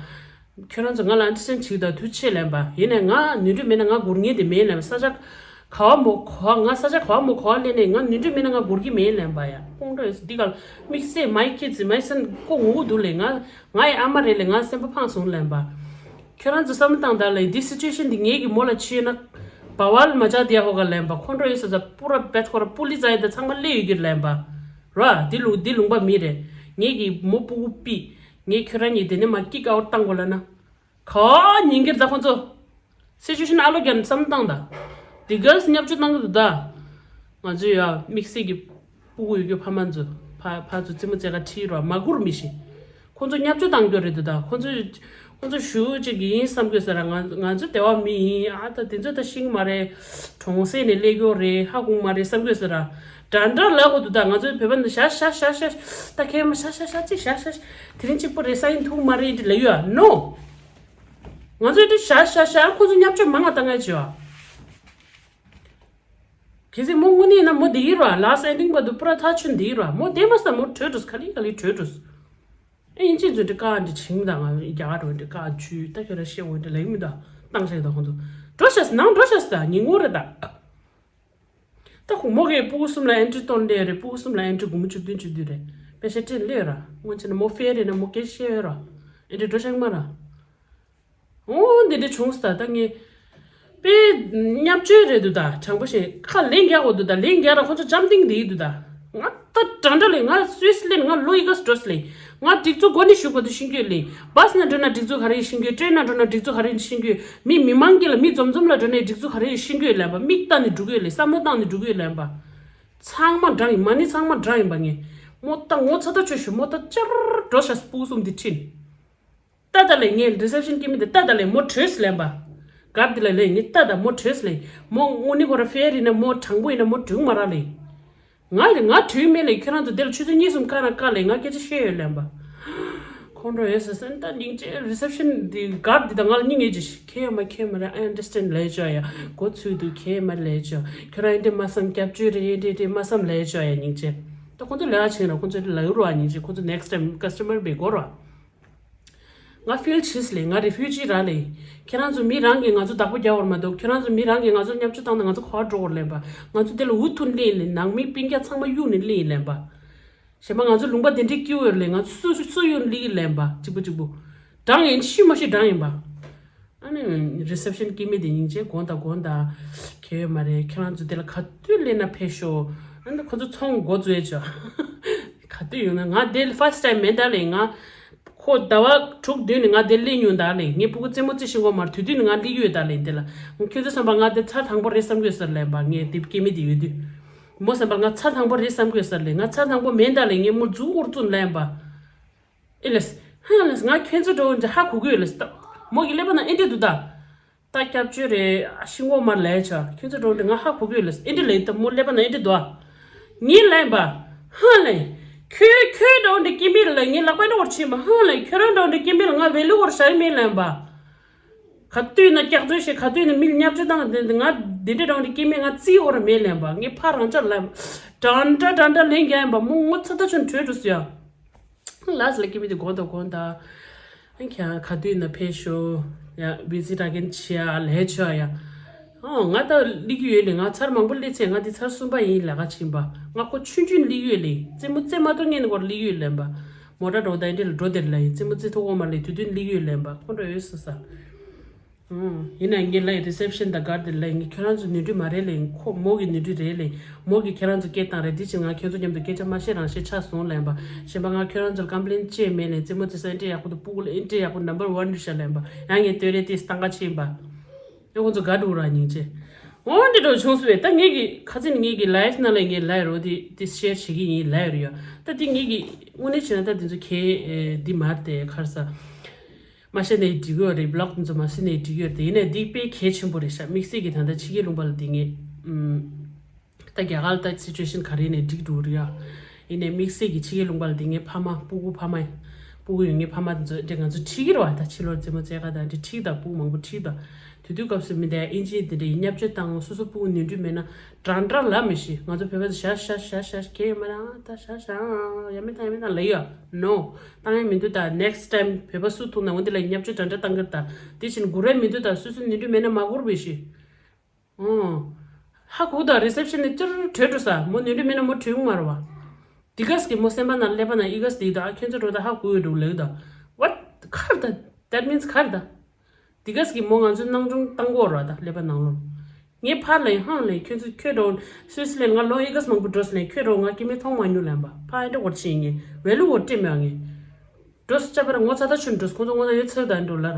ཁྱོད་རང་ཚོ་ང་ལ་ཨན་ཌར་སི་ཊེན་ཌ་བྱེད་ཀྱི་འདུག་ཐུགས་རྗེ་ཆེ་ལན་པ། ཡིན་ནའི་ང་ནུས་འདྲི་མེད་ན་ང་སྒུར་ངེས་དེ་མེད་ལན་པ། ས་ཆ་ག་བ་མོ་ག་བ་ང་ས་ཆ་ག་བ་མོ་ག་བ་ལེན་ནས་ང་ནུས་འདྲི་མེད་ན་ང་སྒུར་གི་མེད་ལན་པ་ཡ། ཁོང་ཁྲོ་ཡོད་འདི་ག་དམིགས་བསལ་མའི་ཁྱེད་ཚི་མའི་སན་ཀོ་ངུ་གུ་འདུག་ལེ། ང་ང་ཡི་ཨ་མ་རེད་ལེ། ང་སེམས་པ་ཕངས་སོང་ལན་པ། ཁྱོད་རང་ཚོ་བསམ་བློ་བཏང་ད་ལེ། འདི་སི་ཅུ་ཨེ་ཤན་འདི་ངེད་ཀྱི་མོ་ལ་ཆེ་ན་བ་བལ་མ་ཅག་དེ་ཡ་ཧོ་ག་ལན་པ། ཁོང་ཁྲོ་ཡོད་ས་ས་པུ་ར་བེད་ཁོ་ར་པུ་ལི་ཛ་ཡི་ད་ཚང་མ་སླེ་ཡོད་རྒྱུ་ལན་པ། ར་འདི་ལུང་འདི་ལུང་པ་མི་རེད། ངེད་ཀྱི་མོ་སྤུ་གུ་པི། ངས་ཁྱོད་རང་གཉིས་དེ་ནས་མ་ཀི་ཀ་འོར་བཏང་དགོས་ལ་ན། ག་ཉིན་གྱིར་ད་ཁོ་ཚོ། སི་ཅུ་ཨེ་ཤན་ཨ་ལོ་རྒྱན་བསམ་བཏང་ད། འདི་གས་བརྙས་བཅོས་བཏང་གི་འདུག་ད། ང་ཚོའི་ཡ་དམིགས་བསལ་གྱི་སྤུ་གུ་ཡོད་རྒྱུ་ཕ་མ་ཚོ། ཕ་ཕ་ཚོ་རྩེད་མོ་རྩེ་ག་ཁྲིད་རོགས་མ་སྒུར་མི་ཤེས། ཁོ་ཚོ་བརྙས་བཅོས་བཏང་རྒྱུ་རེད་འདུག་ད། ཁོ་ཚོ་ཁོ་ཚོ་ཞུ་ཅིག་ཡིན་བསམ་དགོས་ས་ར། ང་ང་ཚོ་སྡེ་བ་མི་ཡིན་ཨ། ད་དེ་ཚོ་ད་ཤེས་ཀྱི་མ་རེད། གྲོང་གསེབ་ནས་སླེབས་ཡོད་རེད། ཧ་གོ་མ་རེད་བསམ་དགོས་ས་ར། འདྲ་འདྲ་ལབ་དགོས་འདུག་ད། ང་ཚོའི་བོད་པ་འདི་ཤ་ཤ་ཤ་ཤ་ཤ་ད་ཁྱེད་མ་ཤ་ཤ་ཤ་ཅིག་ཤ་ཤ་ཤ་དེ་རིང་གཅིག་པོ་རེད་ས་ཡིན་ཐུག་མ་རེད་འདི་ལབ་ཡོད་ཨ། ནོ། ང་ཚོའི་འདི་ཤ་ཤ་ཤ་ཁོ་ཚོ་བརྙས་བཅོས་མང་ང་བཏང་ང་བྱེད་ཨ། གལ་སྲིད་མོ་དངོས་གནས་ཡིན་ན་མོ་བསྡད་ཡིན་ར། ལཱ་སི་ཊི་ཨེན་ཌིང་བར་དུ་པུ་ར་ཐག་ཆོད་བསྡད་ཡིན་ར། མོ་བསྡད་མ་སོང་མོ་བྲོས་འགྲོ། ག་ལེ་ག་ལེ་བྲོས་འགྲོ། ཨེ་ཡིན་ཅི་ཚོད་འདྲི་ཀ་འདྲི་བྱིང་དང་ང་རྒྱ་གར་འདྲི་ཀ་ཆུ་ད་ཁྱོད་ར་ཤེས་འོང་འདྲི་ལ་ཡིན་མི་ད་བཏང་ཤག་ད་ཁོང་ཚོ་འགྲོ་ཤག་ནང་འགྲོ་ཤག་ད་ཉིན་ངོ་རེ་ད། ད་ཁོ་མོ་གིས་སྤུ་གུ་གསུམ་ལ་ཨེན་ཊི་རི་བཏོན་ལེ་རེད། སྤུ་གུ་གསུམ་ལ་ཨེན་ཊི་རི་སྒོར་མོ་བཅུ་བདུན་བཅུ་བདུན་རེད། པེ་ཤ་སྤྲད་ལེ་ར། སྔོན་ཆད་ན་མོ་ཕེ་རེད་ན་མོ་སྐད་ཤེས་ཡོད་ར། ཨེ་འདྲ་འགྲོ་ཤག་མ་ར། ཨོ་འདི་འདྲ་བྱུང་སྟ་ད་ངས། པེ་བརྙས་བཅོས་རེད་འདུག་ད། དྲང་པོ་བཤད་ཁ་ལན་རྒྱག་དགོས་འདུག་ད། ལན་རྒྱག་ར་ཁོ་ཚོ་འཇམ་ཐིང་དེ་ཡིན་འདུག་ད། ང་ད་འདྲ་འདྲ་ལེ། ང་སུད་སི་ལན་ང་ལོ་ཡི་ག་སི་འགྲོ་སི་ལེ། ང་སྒྲིག་འཛུགས་འགོ་ནས་ཞུགས་པ་དུ་ཤེས་རྒྱུ་ལེ། བྷ་སི་ནང་འགྲོ་ན་སྒྲིག་འཛུགས་ག་རེ་ཡིན་ཤེས་རྒྱུ། ཊེན་ནང་འགྲོ་ན་སྒྲིག་འཛུགས་ག་རེ་ཡིན་ཤེས་རྒྱུ། མི་མི་མང་གི་ལ་མི་འཛོམས་འཛོམས་ལ་འགྲོ་ནས་སྒྲིག་འཛུགས་ག་རེ་ཡིན་ཤེས་རྒྱུ་ལན་པ། མིག་ལྟ་ནས་འགྲོ་གི་ལན་པ། ཚང་མ་འདྲ་ཡིན་མ་ནི་ཚང་མ་འདྲ་ཡིན་པ་ངས། མོ་ད་ངོ་ཚ་ད་ཆོས་ཞུ་མོ་ད་ཅར་འགྲོ་ཤག་སྤུ་གུ་གསུམ་འདི་ཁྲིད། ཏ་ཏ་ལེ་ངས་རི་སེབ་ཤན་སྐྱེ་མི་འདི་ཏ་ཏ་ལེ་མོ་བྲོས་ལན་པ། གར་འདི་ལ་ལེ་ངས་ཏ་ཏ་མོ་བྲོས་ལེ། མོ་དངོས་གནས་ཁོ་ར་ཕེར་ཡིན་ན་མོ་དྲང་པོ་ཡིན་ན་མོ་བྲོས་མ་ར་ལེ། ང་ལེ་ང་བྲོས་མེད་ལེ། ཁྱོད་རང་ཚོ་འདི་ལ་ཆུ་ཚོད་གཉིས་གསུམ་བཀག་ན་བཀག་ལེ་ང་སྐད་ཆ་བཤད་ཡོད་ལན་པ། ཁོང་ཁྲོ་ཡོད་ས་སེམས་ད་སྙིང་རྗེ། རི་སེབ་ཤན་འདི་གར་འདི་དང་ང་ལ་སྙིང་ངེ་ཅི་ཁྱེད་མ་ཁྱེད་མ་རེད། I understand ལས་ཆོག་ཡ། གོ་ཚུལ་དུ་ཁྱེད་མ་ལས་ཆོག་ཁྱོད་རང་འདི་མ་བསམ་སྐྱབས་བཅོལ་རེད་འདི་འདི་མ་བསམ་ལས་ཆོག་ཡ་སྙིང་རྗེ། ད་ཁོང་ཚོ་ལས་ཀ་བྱེད་ན་ཁོང་ཚོ་ལ་ཡུར་བ་སྙིང་རྗེ། ཁོང་ཚོ་next time customer བེ་གོ་ར། ང་ཕིལ་བྱས་ལེ། ང་རི་ཕིའུ་ཇི་ར་ལེ། ཁྱེད་རང་ཚོ་མི་རང་གིས་ང་ཚོ་བདག་པོ་རྒྱག་བར་མ་གཏོགས། ཁྱེད་རང་ཚོ་མི་རང་གིས་ང་ཚོ་བརྙས་བཅོས་བཏང་ན་ང་ཚོ་ག་པར་འགྲོ་དགོས་ལེན་པ། ང་ཚོ་དེ་ལ་འུ་ཐུག་ལེན་ལེ། ནང་མི་སྤུན་ཀྱག་ཚང་མ་གཡུག་ནས་ལེན་ལེན་པ། གཞན་པ་ང་ཚོ་ལུང་པ་དེ་འདྲའི་སྐྱིད་པོ་ཡོད་ལེ། ང་ཚོ་སུ་སུ་གཡུག་ནས་ལེན་ལེན་པ། གཅིག་པུ་གཅིག་པུ། འགྲང་ཡིན་ཤི་མ་ཤི་འགྲང་ཡིན་པ། ཨ་ནི་རི་སེབ་ཤན་སྐྱེ་མི་དེ་སྙིང་རྗེ། དགོངས་དག་དགོངས་དག་གལ་ཡོད་མ་རེད། ཁྱེད་རང་ཚོ་དེ་ལ་ག་དུས་སླེབས་ན་ཕེབས་ཤོག་ཨ་ནི་ཁོ་ཚོ་ཚོང་འགོ་བཙུགས་ཡས་ཆོག་ག་དུས་ཡོང་ན། ང་དེ་first time མེད་ད་ལེ། ང་ཁོ་ཟླ་བ་དྲུག་བདུན་ནས་ང་དེ་སླེབས་མྱོང་ད་ལེ། ངའི་སྤུ་གུ་རྩེད་མོ་རྩེ་ཤེས་གོ་མར་དུས་དུས་ནས་ང་སླེབས་ཡོད་ད་ལེ། དེ་ལ་ཁྱོད་ཚོ་བསམ་པ་ང་དེ་ཚར་དང་པོ་རེད་བསམ་གྱི་ཡོད་ས་ལེན་པ། ངས་དེ་སྐྱེ་མི་དེ་ཡོད་དུས་མོ་བསམ་པ་ང་ཚར་དང་པོ་རེད་བསམ་གྱི་ཡོད་ས་ལེ། ང་ཚར་དང་པོ་མེད་ད་ལེ། ངས་མོ་རྫུ་འུར་ཙུ་ལེན་པ། ཨེ་ལས། ཧ་ལས་ང་ཁྱོད་ཚོ་འགྲོ་འདི་ཧ་གོ་གི་ཡོད་ལས། མོ་གི་ཀླད་པ་ན་ཨེ་འདྲ་འདུག་ད། ད་སྐྱབས་བཅོལ་རེད་ཤི་ངོ་མར་ལས་ཆ། ཁྱོད་ཚོ་འགྲོ་འདི་ང་ཧ་གོ་གི་ཡོད་ལས། ཨེ་འདྲ་ལས་ད་མོ་ཀླད་པ་ན་ཨེ་འདྲ་འདུག་ངས་ལན་པ། ཧ་ལས། ཁྱོད་ཁྱོད་འགྲོ་འདི་སྐྱེ་མེད་ལ་ངས་ལག་པ་ནི་བར་ཕྱིན་པ། ཧ་ལས་ཁྱོད་རང་འགྲོ་འདི་སྐྱེ་མེད་ལ་ང་བེ་ལུ་བར་ཞར་མེད་ལན་པ། ག་དུས་ན་སྐྱག་རྫུན་བཤད། ག་དུས་ན་མི་ལ་བརྙས་བཅོས་བཏང་། དེ་ང་དེ་འདྲ་འདྲ་བ་འདྲ་སྐྱེ་མེད་ང་རྩིས་ཧོར་མེད་ལན་པ། ངས་ཕར་རང་ཅག་ལན་པ། དྲང་འདྲ་དྲང་འདྲ་ལན་རྒྱག་ཡིན་པ། མོ་ངོ་ཚ་ད་ཆུན་བྲོས་འགྲོ་སུ་ཡ། ལ་སི་ལ་སྐྱེ་མི་དེ་དགོངས་དག་དགོངས་དག་ཨ་ཁྱ་ག་དུས་ན་ཕེབས་ཤོག་ཡ། བི་ཛི་ད་གིན་ཆེ་ཡ་ལས་ཆོག་ཡ། ཨོ་ང་ད་སླེབས་ཀྱི་ཡོད་ལེ། ང་ཚར་མང་པོ་སླེབས་ཚེ་ང་འདི་ཚར་གསུམ་པ་ཡིན་ལས་ཀ་ཕྱིན་པ། ང་ཁོ་ཆུང་ཆུང་སླེབས་ཡོད་ལེ། རྩེད་མོ་རྩེད་མ་ཐུབ་ངེས་ནས་ཁོར་སླེབས་ཡོད་ལེན་པ། མོ་ཊ་འགྲོ་ད་འདི་ལ་འགྲོ་དེར་ལ་ཡིན། རྩེད་མོ་རྩེད་ཐུབ་འོ་མ་ལེ་དུས་དུས་སླེབས་ཡོད་ལེན་པ། ཁོང་འགྲོ་ཡོད་ས་ས། ཨང་། ཡིན་ན་ངས་ལའི་རི་སེབ་ཤན་དང་གར་དེ་ལའི་ངས་ཁྱོད་རང་ཚོ་ནུས་མཐུ་མ་རེད་ལེ། ཁོ་མོ་གི་ནུས་མཐུ་རེད་ལེ། མོ་གི་ཁྱེད་རང་ཚོ་སྐད་བཏང་རེད། དེ་ཕྱིར་ང་ཁྱོད་ཚོ་མཉམ་དུ་སྐད་ཆ་མ་བཤད་རང་བཤད་ཆགས་སོང་ལན་པ། གཞན་པ་ང་ཁྱོད་རང་ཚོར་ཀམ་པི་ལེན་བྱས་མེད་ལེ། རྩེད་མོ་རྩེ་ས་ཨེ་འདྲ་ཡག་པོ་འདུག་སྤུ་གུ་ལ་ཨེ་འདྲ་ཡག་པོ་number one རེད་ཤག་ལན་པ། ཡང་ངས་ལྟོས་རེད་དེ་སྟངས་ཀ་ཕྱིན་པ། ཨེ་ཁོང་ཚོ་དགའ་འདུག་ར་སྙིང་རྗེ། འོ་འདི་འདྲ་བྱུང་སོང་བས་ད་ངེད་ཀྱི་ཁ་ཚིག་ངེད་ཀྱི་ལའིབ་ནང་ལ་ངས་ལའི་རོ་དེ་དེ་ཤེར་བྱེད་ཀྱི་ཡིན་ལའི་རོ་ཡ། ད་དེ་ངེད་ཀྱི་དངོས་གནས་བྱས་ན་ད་དེ་ཚོ་ཁྱེད་འདི་མར་དེ་ཁར་ས། མ་བཤད་ནའི་འགྲིག་གི་ཡོད་རེད། བི་ལོག་དེ་ཚོ་མ་བཟོས་ནའི་འགྲིག་གི་ཡོད་རེད། དེ་ཡིན་ནའི་འདི་དཔེ་གལ་ཆེན་པོ་རེད་ཤག་དམིགས་བསལ་གྱི་ད་ལྟ་ཕྱི་རྒྱལ་ལུང་པ་ལ་དེ་ངས་ཨམ། ད་རྒྱ་གར་ལ་ད་སི་ཅུ་ཨེ་ཤན་ག་རེ་ཡིན་ནའི་འགྲིག་འགྲོ་གི་རེད་ཡ། ཡིན་ནའི་དམིགས་བསལ་གྱི་ཕྱི་རྒྱལ་ལུང་པ་ལ་དེ་ངའི་ཕ་མ་སྤུ་གུ་ཕ་མ་སྤུ་གུ་ཡོད་ངའི་ཕ་མ་དེ་ཚོ་དེ་ང་ཚོ་ཁྲིད་ཀྱི་རེད་བ། ད་ཕྱི་ལོགས་རྩེད་མོ་རྩེ་ག་ད་དེ་ཁྲིད་ད་སྤུ་གུ་མང་པོ་ཁྲིད་ད། དེ་དུས་སྐབས་སུ་མི་དེ་ཨིན་ཇི་དེ་འདྲའི་བརྙས་བཅོས་བཏང་སོ་སོ་སྤུ་གུ་ནུས་མཐུ་མེད་ན་འདྲ་འདྲ་ལབ་མི་ཤེས། ང་ཚོ་བོད་པ་ཞ་ཞ་ཞ་ཞ་གལ་ཡོད་མ་རེད། ཨ་ད་ཞ་ཞ་ཡ་མེད་ད་ཡ་མེད་ད་ལབ་ཡོད། No། བཏང་ཡ་མི་འདུག་ད་next time་བོད་པ་སུ་ཐུག་ན་འོ་འདི་ལ་བརྙས་བཅོས་འདྲ་འདྲ་བཏང་གི་རེད། ད་དེ་བཞིན་སྒུར་ཡ་མི་འདུག་ད་སོ་སོ་ནུས་མཐུ་མེད་ན་མ་སྒུར་བས་ཤེས། ཨོ། ཧ་གོ་ད་རི་སེབ་ཤན་ནས་ཅིར་བྲོས་འགྲོ་ས་མོ་ནུས་མཐུ་མེད་ན་མོ་བྲོས་ཡོང་མ་རེད་བ། དེ་ག་སི་གི་མོ་སེམས་པ་ནང་ཀླད་པ་ནང་ཨི་ག་སི་དེ་ད་ཁྱོད་ཚོ་འགྲོ་ད་ཧ་གོ་ཡོད་འགྲོ་ལེགས་ད། What་ག་རེ་ད། That means་ག་རེ་ད། དེ་ག་སི་གི་མོ་ང་ཚོའི་སྣང་ཆུང་བཏང་གོ་ར་ད་ཀླད་པ་ནང་ལོགས། ངའི་ཕར་ལ་ཡིན་ཧང་ལ་ཡིན་ཁྱོད་ཚོ་ཁྱོད་འགྲོ་སུད་སི་ལན་ང་ལོ་ཨི་ག་སི་མང་པོ་འགྲོ་སི་ལན་ཁྱོད་འགྲོ་ང་སྐྱེ་མེད་མཐོང་མ་མྱོང་ལན་པ་ཕ་ཨེ་འདྲ་འོར་ཕྱིན་ངས་ཝེ་ལུ་འོར་སྤྲད་མེད་ངས། འགྲོ་སི་ཅབ་པར་ངོ་ཚ་ད་ཆུན་འགྲོ་སི་ཁོང་ཚོ་ངོ་ཚ་ཡོད་ཚོད་ད་འགྲོ་ལ་ར།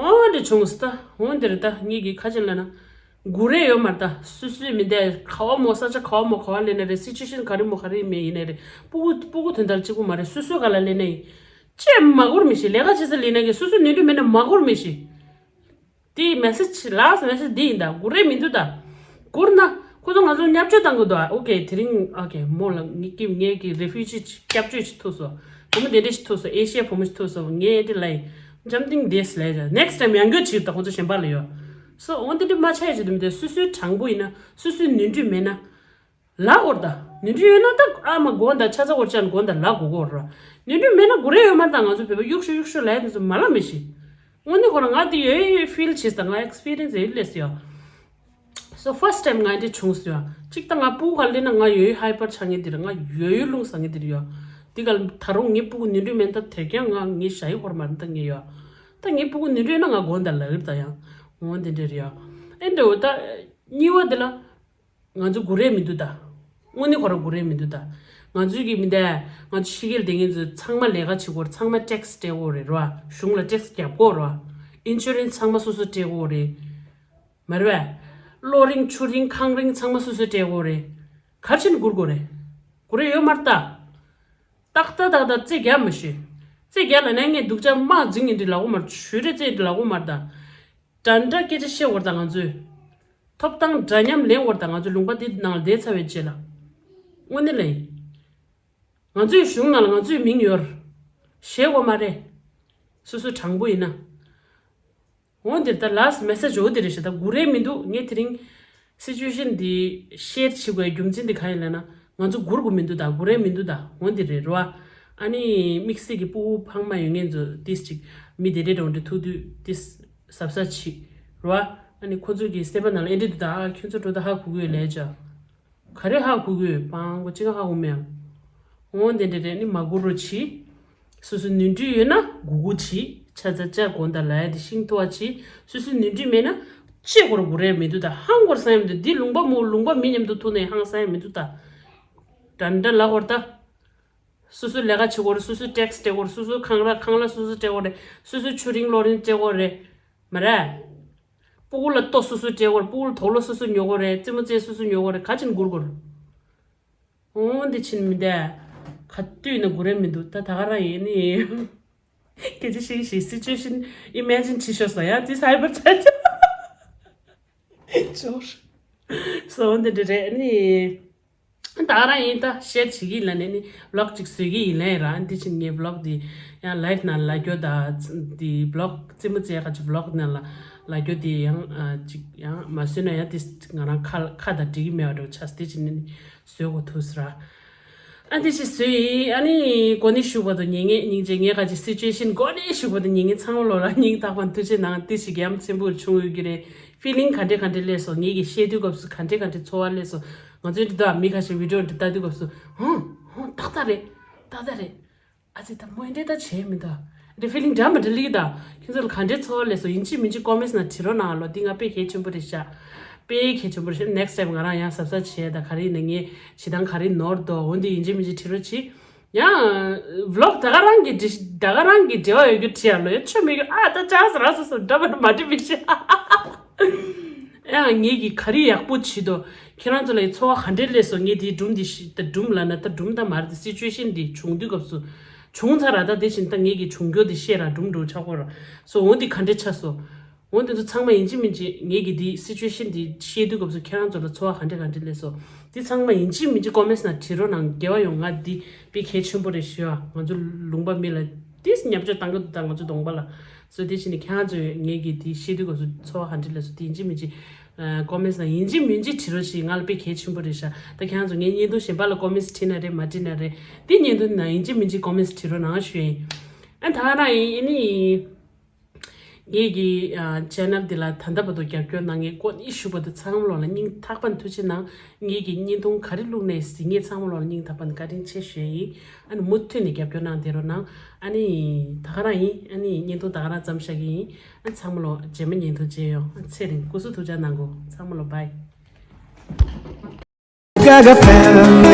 འོ་འདྲ་བྱུང་སི་ད་འོ་འདིར་ད་ངེད་ཀྱི་ཁ་ཆེན་ལ་ན། སྒུར་རེ་ཡོད་མ་རེད་ད། སུ་སུའི་མི་འདས་ག་བ་མོ་ས་ཆ་ག་བ་མོ་ག་བ་ལེན་ན་རེད། སི་ཅུ་ཨེ་ཤན་ག་རེ་མོ་ག་རེ་མེད་ཡིན་ན་རེད། སྤུ་གུ་སྤུ་གུ་དོན་དག་གཅིག་པུ་མ་རེད། སུ་སུ་ག་ལ་ལེན་ན་ཡིན། ཅེས་མ་སྒུར་མི་ཤེས། ལས་ཀ་བྱེད་ས་ལེན་ན་གི་སུ་སུ་ནུས་མཐུ་མེད་ན་མ་སྒུར་མི་ཤེས། དེའི་མེ་སེ་ཇི་ལ་སི་མེ་སེ་ཇི་འདི་ཡིན་ད། སྒུར་རེ་མི་འདུག་ད། སྒུར་ན་ཁོ་ཚོ་ང་ཚོ་བརྙས་བཅོས་བཏང་གི་འདུག་ཨ་ཨོ་ཁེ་དེ་རིང་ཨོ་ཁེ་མོ་ལ་ངེད་ཀྱི་ངེད་ཀྱི་རེ་ཕུ་ཇི་སྐྱབས་བཅོལ་ཞིག་ཐུག་སོང་། བུ་མོ་དེ་འདྲ་ཞིག་ཐུག་སོང་། ཨེ་ཤི་ཡའི་བུ་མོ་ཞིག་ཐུག་སོང་། ངས་འདི་ལ་ཡིན་འཇམ་ཐིང་དེས་ལས་ཀྱང་next time་ཡང་སྐྱོད་བྱེད་ད་ཁོ་ཚོ་གཞན་པ་ལ་ཡོད། སོ་འོ་འདི་འདྲ་མ་ཆགས་ཡ་ཅིག་འདུག་མི་འདུག་སུ་སུའི་དྲང་པོ་ཡིན་ན་སུ་སུའི་ནུས་མཐུ་མེད་ན། ལ་སྐོར་ད། ནུས་མཐུ་ཡོད་ན་ད་ཨ་མ་དགོན་ད་ཆ་ཚ་སྐོར་ཅན་དགོན་ད་ལ་དགོས་སྐོར་ར། ནུས་མཐུ་མེད་ན་དགོས་རེ་ཡོད་མ་རེད་ད། ང་ཚོ་བོད་པ་གཡུག་ཤོག་གཡུག་ཤོག་ལས་དེ་ཚོ་མ་ལ་མི་ཤེས། དངོས་གནས་ཁོ་རང་ང་དེ་ཡོད་ཡོད་ཕིལ་བྱེད་ད་ང་ཨེག་སི་པི་རི་ཡན་སི་ཡོད་ལས་སི་ཡོད། So first time་ང་འདི་བྱུང་སི་ཡོད། གཅིག་ད་ང་སྤུ་གུ་ག་ལེན་ན་ང་ཡོད་ཡོད་ཧའི་པར་ཆགས་ངེས་དེ་རེད། ང་ཡོད་ཡོད་རླུང་ཟ་ངེས་དེ་རེད་ཡོད། དེ་ག་ད་རུང་ངའི་སྤུ་གུ་ནུས་མཐུ་མེད་ད་དེ་རྐྱང་ང་ངའི་ཞ་ཡི་ཧོར་མ་རེད་ད་ངའི་ཡོད། ད་ངའི་སྤུ་གུ་ནུས་མཐུ་ཡོད་ན་ང་དགོན་ད་ལ་ཡོད་ད་ཡང་འོ་དེ་འདྲ་རེད་ཡོད། ཨེ་འདྲ་འོ་ད་གཉིས་པ་དེ་ལ། ང་ཚོ་སྒུར་རེ་མི་འདུག་ད། དངོས་གནས་ཁོ་རང་སྒུར་རེ་མི་འདུག་ད། ང་ཚོའི་གི་མི་འདས་ང་ཚོ་ཕྱི་རྒྱལ་སྡོད་མཁན་ཚོ་ཚང་མ་ལས་ཀ་བྱེད་དགོས་རེད། ཚང་མ་ཊེག་སི་སྤྲད་དགོས་རེད་ར། གཞུང་ལ་ཊེག་སི་རྒྱབ་དགོས་རེད། ཨིན་ཤུ་རན་སི་ཚང་མ་སོ་སོ་སྤྲད་དགོས་རེད། མ་རེད་པས། གློག་རིན་ཆུ་རིན་ཁང་རིན་ཚང་མ་སོ་སོ་སྤྲད་དགོས་རེད། ག་རེ་བྱས་ནས་སྒུར་དགོས་རེད། སྒུར་རེ་ཡོད་མ་རེད་ད། ཏག་ཏག་ཏག་ཏག་རྩེ་རྒྱག་མི་ཤེས། རྩེ་རྒྱག་ལ་ནས་ངས་སྡུག་ཅག་དམག་འཛིང་གི་འདི་ལ་གོ་མ་རེད། ཞུ་རེ་རྩེ་འདི་ལ་གོ་མ་རེད་ད། འདྲ་འདྲ་སྐད་ཆ་བཤད་བར་དང་ང་ཚོས། ཐོབ་ཐང་འདྲ་མཉམ་ལེན་བར་དང་ང་ཚོའི་ལུང་པ་འདི་ནང་ལ་བསྡད་ཚར་བའི་རྗེས་ལ། དངོས་གནས་ལ་ཡིན། ང་ཚོའི་གཞུང་ནང་ལ་ང་ཚོའི་མིང་ཡོད། ཞེད་དགོས་མ་རེད། སོ་སོ་དྲང་པོ་ཡིན་ན། འོ་འདིར་ད་ལ་སི་མེ་སེ་ཇི་འོ་འདི་རེད་ཤག་ད་སྒུར་རེ་མི་འདུག་ངས་དེ་རིང་སི་ཅུ་ཨེ་ཤན་འདི་ཤེར་བྱེད་དགོས་རྒྱུ་མཚན་འདི་གང་ཡིན་ལབ་ན། ང་ཚོ་སྒུར་དགོས་མི་འདུག་ད་སྒུར་རེ་མི་འདུག་ད་འོ་འདི་རེད་རོ། ཨ་ནི་དམིགས་བསལ་གྱི་སྤུ་གུ་ཕ་མ་ཡོད་མཁན་ཚོ་ཏིས་ཅིག་མི་དེ་འདྲས་འགྲོ་འདྲ་ཐུག་དུས་ཏིས་གཟབ་གཟབ་བྱེད་རོ། ཨ་ནི་ཁོ་ཚོ་གི་སེམས་པ་ནང་ལ་ཨེ་འདྲས་འདུག་ད་ཨ་ཁྱོད་ཚོ་འགྲོ་ད་ཧ་གོ་གི་ཡོད་ལས་ཅག་ག་རེ་ཧ་གོ་གི་ཡོད། སྤང་གོ་ཅི་ག་ཧ་གོ་མེད་ཨ། འོ་འདི་འདྲས་རེད། ཨ་ནི་མ་སྒུར་རོ་བྱེད། སོ་སོ་ནུས་མཐུ་ཡོད་ན་སྒུར་སྒུར་བྱེད། ཆ་ཚ་ཅག་དགོན་ད་ལ་ཡ་དེ་ཤིང་ཐོ་བ་བྱེད། སོ་སོ་ནུས་མཐུ་མེད་ན་ཅེས་སྒུར་སྒུར་རེ་མི་འདུག་ད་ཧང་སྒུར་ས་ཡ་མི་འདུག་འདི་ལུང་པ་མོ་ལུང་པ་མི་མཉམ་དུ་ཐུག་ནས་ཧང་ས་ཡ་མི་འདུག་ད། འདྲ་འདྲ་ལ་སྒུར་ད། སོ་སོའི་ལས་ཀ་བྱེད་དགོས་རེད། སོ་སོའི་ཊེག་སི་སྤྲད་དགོས་རེད། སོ་སོའི་ཁང་ར་ཁང་གླ་སོ་སོས་སྤྲད་དགོས་རེད། སོ་སོའི་ཆུ་རིན་གློག་རིན་སྤྲད་དགོས་རེད། མ་རེད། སྤུ་གུ་ལ་ལྟོ་སོ་སོས་སྤྲད་དགོས་རེད། སྤུ་གུ་ལ་དུག་ལོག་སོ་སོས་ཉོ་དགོས་རེད། རྩེད་མོ་རྩེ་སོ་སོས་ཉོ་དགོས་རེད། ག་ཅིན་སྒུར་དགོས་རེད། འོ་འདི་ཕྱིན་མི་འདས། ག་དུས་ན་སྒུར་རེ་མི་འདུག་ད་ད་ག་རང་ཡིན་ནི། སྐད་ཆ་ཤིག་ཤིག་སི་ཅུ་ཨེ་ཤན་ཨི་མེ་ཇིན་བྱེད་ཤོག་ཟེར་ཡ་དེ་སའི་བར་ཆ་ཆ། ཅོར། སོ་འདི་འདྲ་རེད་ནི། ད་རང་ཡིན་ད་ཤེར་བྱེད་ཀྱི་ཡིན་ལ་ནས་ནི་བི་ལོག་ཅིག་བཟོས་ཀྱི་ཡིན་ལ་རང་འདི་ཕྱིན་ངའི་བི་ལོག་འདི་ཡང་ལའིབ་ནང་ལ་རྒྱོ་ད་འདི་བི་ལོག་རྩེད་མོ་རྩེ་ཁ་ཅིག་བི་ལོག་ནང་ལ་ལ་རྒྱོ་འདི་ཡང་ཅིག་ཡང་མ་བཟོས་ན་ཡང་འདི་ང་རང་ཁ་ཁ་དང་འགྲིག་གི་མེད་པ་འདྲ་བོ་ཆགས་འདི་ཕྱིན་ནི་བཟོས་གོ་ཐུག་ཟེར། ཨ་འདི་ཕྱིན་བཟོས་ཡིན། ཨ་ནི་གོ་ནི་ཞུ་བ་དང་ཉེ་ངེས་སྙིང་རྗེ་ངའི་ཁ་ཅིག་སི་ཅུ་ཨེ་ཤན་གོ་ནི་ཞུ་བ་དང་ཉེ་ངེས་ཚང་མ་ལོ་ལ་སྙིང་ཐག་པ་ཐུགས་རྗེ་གནང་འདི་ཞིག་ཡ་མཚན་པོ་བྱུང་ཡོད་ཀྱི་རེད། ཕི་ལིང་ག་འདྲས་ག་འདྲས་སླེབས་སོང་། ངེད་ཀྱིས་བཤད་དུས་སྐབས་སུ་ག་འདྲས་ག་འདྲས་ཚོར་བ་སླེབས་སོང་། ང་ཚོའི་འདི་དག་མི་ཁ་ཤས་བི་ཌིའོ་འདི་ལྟ་དུས་སྐབས་སུ་ཧོ་ཧོ་ཏག་ཏག་རེད། ཏག་ཏག་རེད། ཨ་ཙི་ད་མོ་འདྲས་ད་བྱས་མི་འདུག་རེད། ཕི་ལིང་འདྲ་མ་འདྲ་སླེབས་ཀྱི་ད། ཁྱེད་ཚོ་ལ་ག་འདྲས་ཚོར་བ་སླེབས་སོང་ཡིན་གཅིག་མིན་གཅིག་ཀོ་མེན་སི་ནང་བྲིས་རོགས་གནང་ཨ་ལོ། འདི་ང་དཔེ་གལ་ཆེན་པོ་རེད་ཤག་དཔེ་གལ་ཆེན་པོ་རེད་ཤག next time་ང་རང་ཡང་གཟབ་གཟབ་བྱས་ད་ག་རེ་ཡིན་ན་ངས་བྱེད་སྟངས་ག་རེ་ནོར་འདུག་འོ་འདི་ཡིན་གཅིག་མིན་གཅིག་བྲིས་རོགས་གྱིས། ཡང་ཝི་ལོག་ད་ག་རང་གི་འབྲི་ད་ག་རང་གི་འབྲེལ་བ་ཡོད་རྒྱུ་བྲིས་ཡ་ལོ། ཡ་ཆོ་མེད་རྒྱུ་ཨ་ད་ཅག་ཟ་ར་སོ་སོ་འདྲ་མ་མ་འབྲི་མི་ཤེས། ཡང་ངེད་ཀྱིས་ག་རེ་ཡག་པོ་བྱེད་དོ། ཁྱེད་རང་ཚོ་ལ་ཡི་ཚོར་བ་ག་འདྲས་སླེབས་སོང་། ངས་དེའི་སྒྲུང་འདི་ཤི་ད་སྒྲུང་ལ་ན་ད་སྒྲུང་ད་མ་རེད་དེ་སི་ཅུ་ཨེ་ཤན་འདི་བྱུང་དུས་སྐབས་སུ་ བྱུང་ཚར་ར། ད་དེ་བཞིན་ད་ངེད་ཀྱི་བྱུང་རྒྱུ་དེ་བཤད་ར་འགྲུམ་འགྲུམ་ཆགས་པོ་ར་སོ། འོ་འདི་ག་འདྲས་ཆགས་སོ། འོ་འདི་ཚོ་ཚང་མ་ཡིན་གཅིག་མིན་གཅིག་ངེད་ཀྱི་འདི་སི་ཅུ་ཨེ་ཤན་འདི་བཤད་དུས་སྐབས་སུ་ཁྱེད་རང་ཚོ་ལ་ཚོར་བ་ག་འདྲས་ག་འདྲས་སླེབས་སོ། འདི་ཚང་མ་ཡིན་གཅིག་མིན་གཅིག་ཀོ་མེན་ཊི་ནང་བྲིས་རོགས་གནང་། དགེ་བ་ཡོང་། ང་འདི་དཔེ་གལ་ཆེན་པོ་རེད་ཞུ་ཨ། ང་ཚོ་ལུང་པ་མི་ལ་ཏིས་ཉམས་ཆག་བཏང་གི་འདུག་ད་ང་ཚོ་གདོང་པ་ལ་སོ། དེ་བཞིན་ནི་ཁྱེད་རང་ཚོས་ངེད་ཀྱི་འདི་བཤད་དུས་སྐབས་སུ་ཚོར་བ་ག་འདྲས་སླེབས་སོ། འདི་ཡིན་གཅིག་མིན་གཅིག་ཀོ་མེན་ཊི་ནང་ཡིན་གཅིག་མིན་གཅིག་བྲིས་རོགས་ཞེས་ང་ལ་དཔེ་གལ་ཆེན་པོ་རེད་ཤག་ད་ཁྱེད་རང་ཚོ་ངའི་བརྙན་ཐུང་གཞན་པ་ལ་ཀོ་མེན་ཊི་བྲིས་ན་རེད། མ་བྲིས་ན་རེད། འདི་བརྙན་ཐུང་ནང་ཡིན་གཅིག་མིན་གཅིག་ཀོ་མེན་ཊི་བྲིས་རོགས་གནང་ཞུ་ཡིན། ཨ་ད་ག་རང་ཡིན། ཨ་ནི་ངེད་ཀྱི་ཨ་ཆེ་ནལ་འདི་ལ་ད་ལྟ་བར་དུ་རྒྱབ་སྐྱོར་གནང་མཁན་ཀོ་ནི་ཞུ་བར་དུ་ཚང་མ་ལོ་ལ་སྙིང་ཐག་པ་ནས་ཐུགས་རྗེ་གནང་། ངེད་ཀྱི་བརྙན་ཐུང་ག་རེ་བླུགས་ནས་གཟིགས་མཁན་ཚང་མ་ལོ་ལ་སྙིང་ཐག་པ་ནས་བཀའ་དྲིན་ཆེ་ཞུ་ཡིན། ཨ་ནི་མུ་མཐུད་ནས་རྒྱབ་སྐྱོར་གནང་བསྡད་རོགས་གནང་། ཨ་ནི་ད་ག་རང་ཡིན། ཨ་ནི་བརྙན་ཐུང་ད་ག་རང་མཚམས་བཞག་གི་ཡིན། ཨ་ཚང་མ་ལོ་རྗེས་མ་བརྙན་ཐུང་མཇལ་ཡོང་། ཨ་ཚེ་རིང་། སྐུ་གཟུགས་ཐུགས་ཅག་གནང་གོ། ཚང་མ་ལོ་བྷའི། Gaga FM.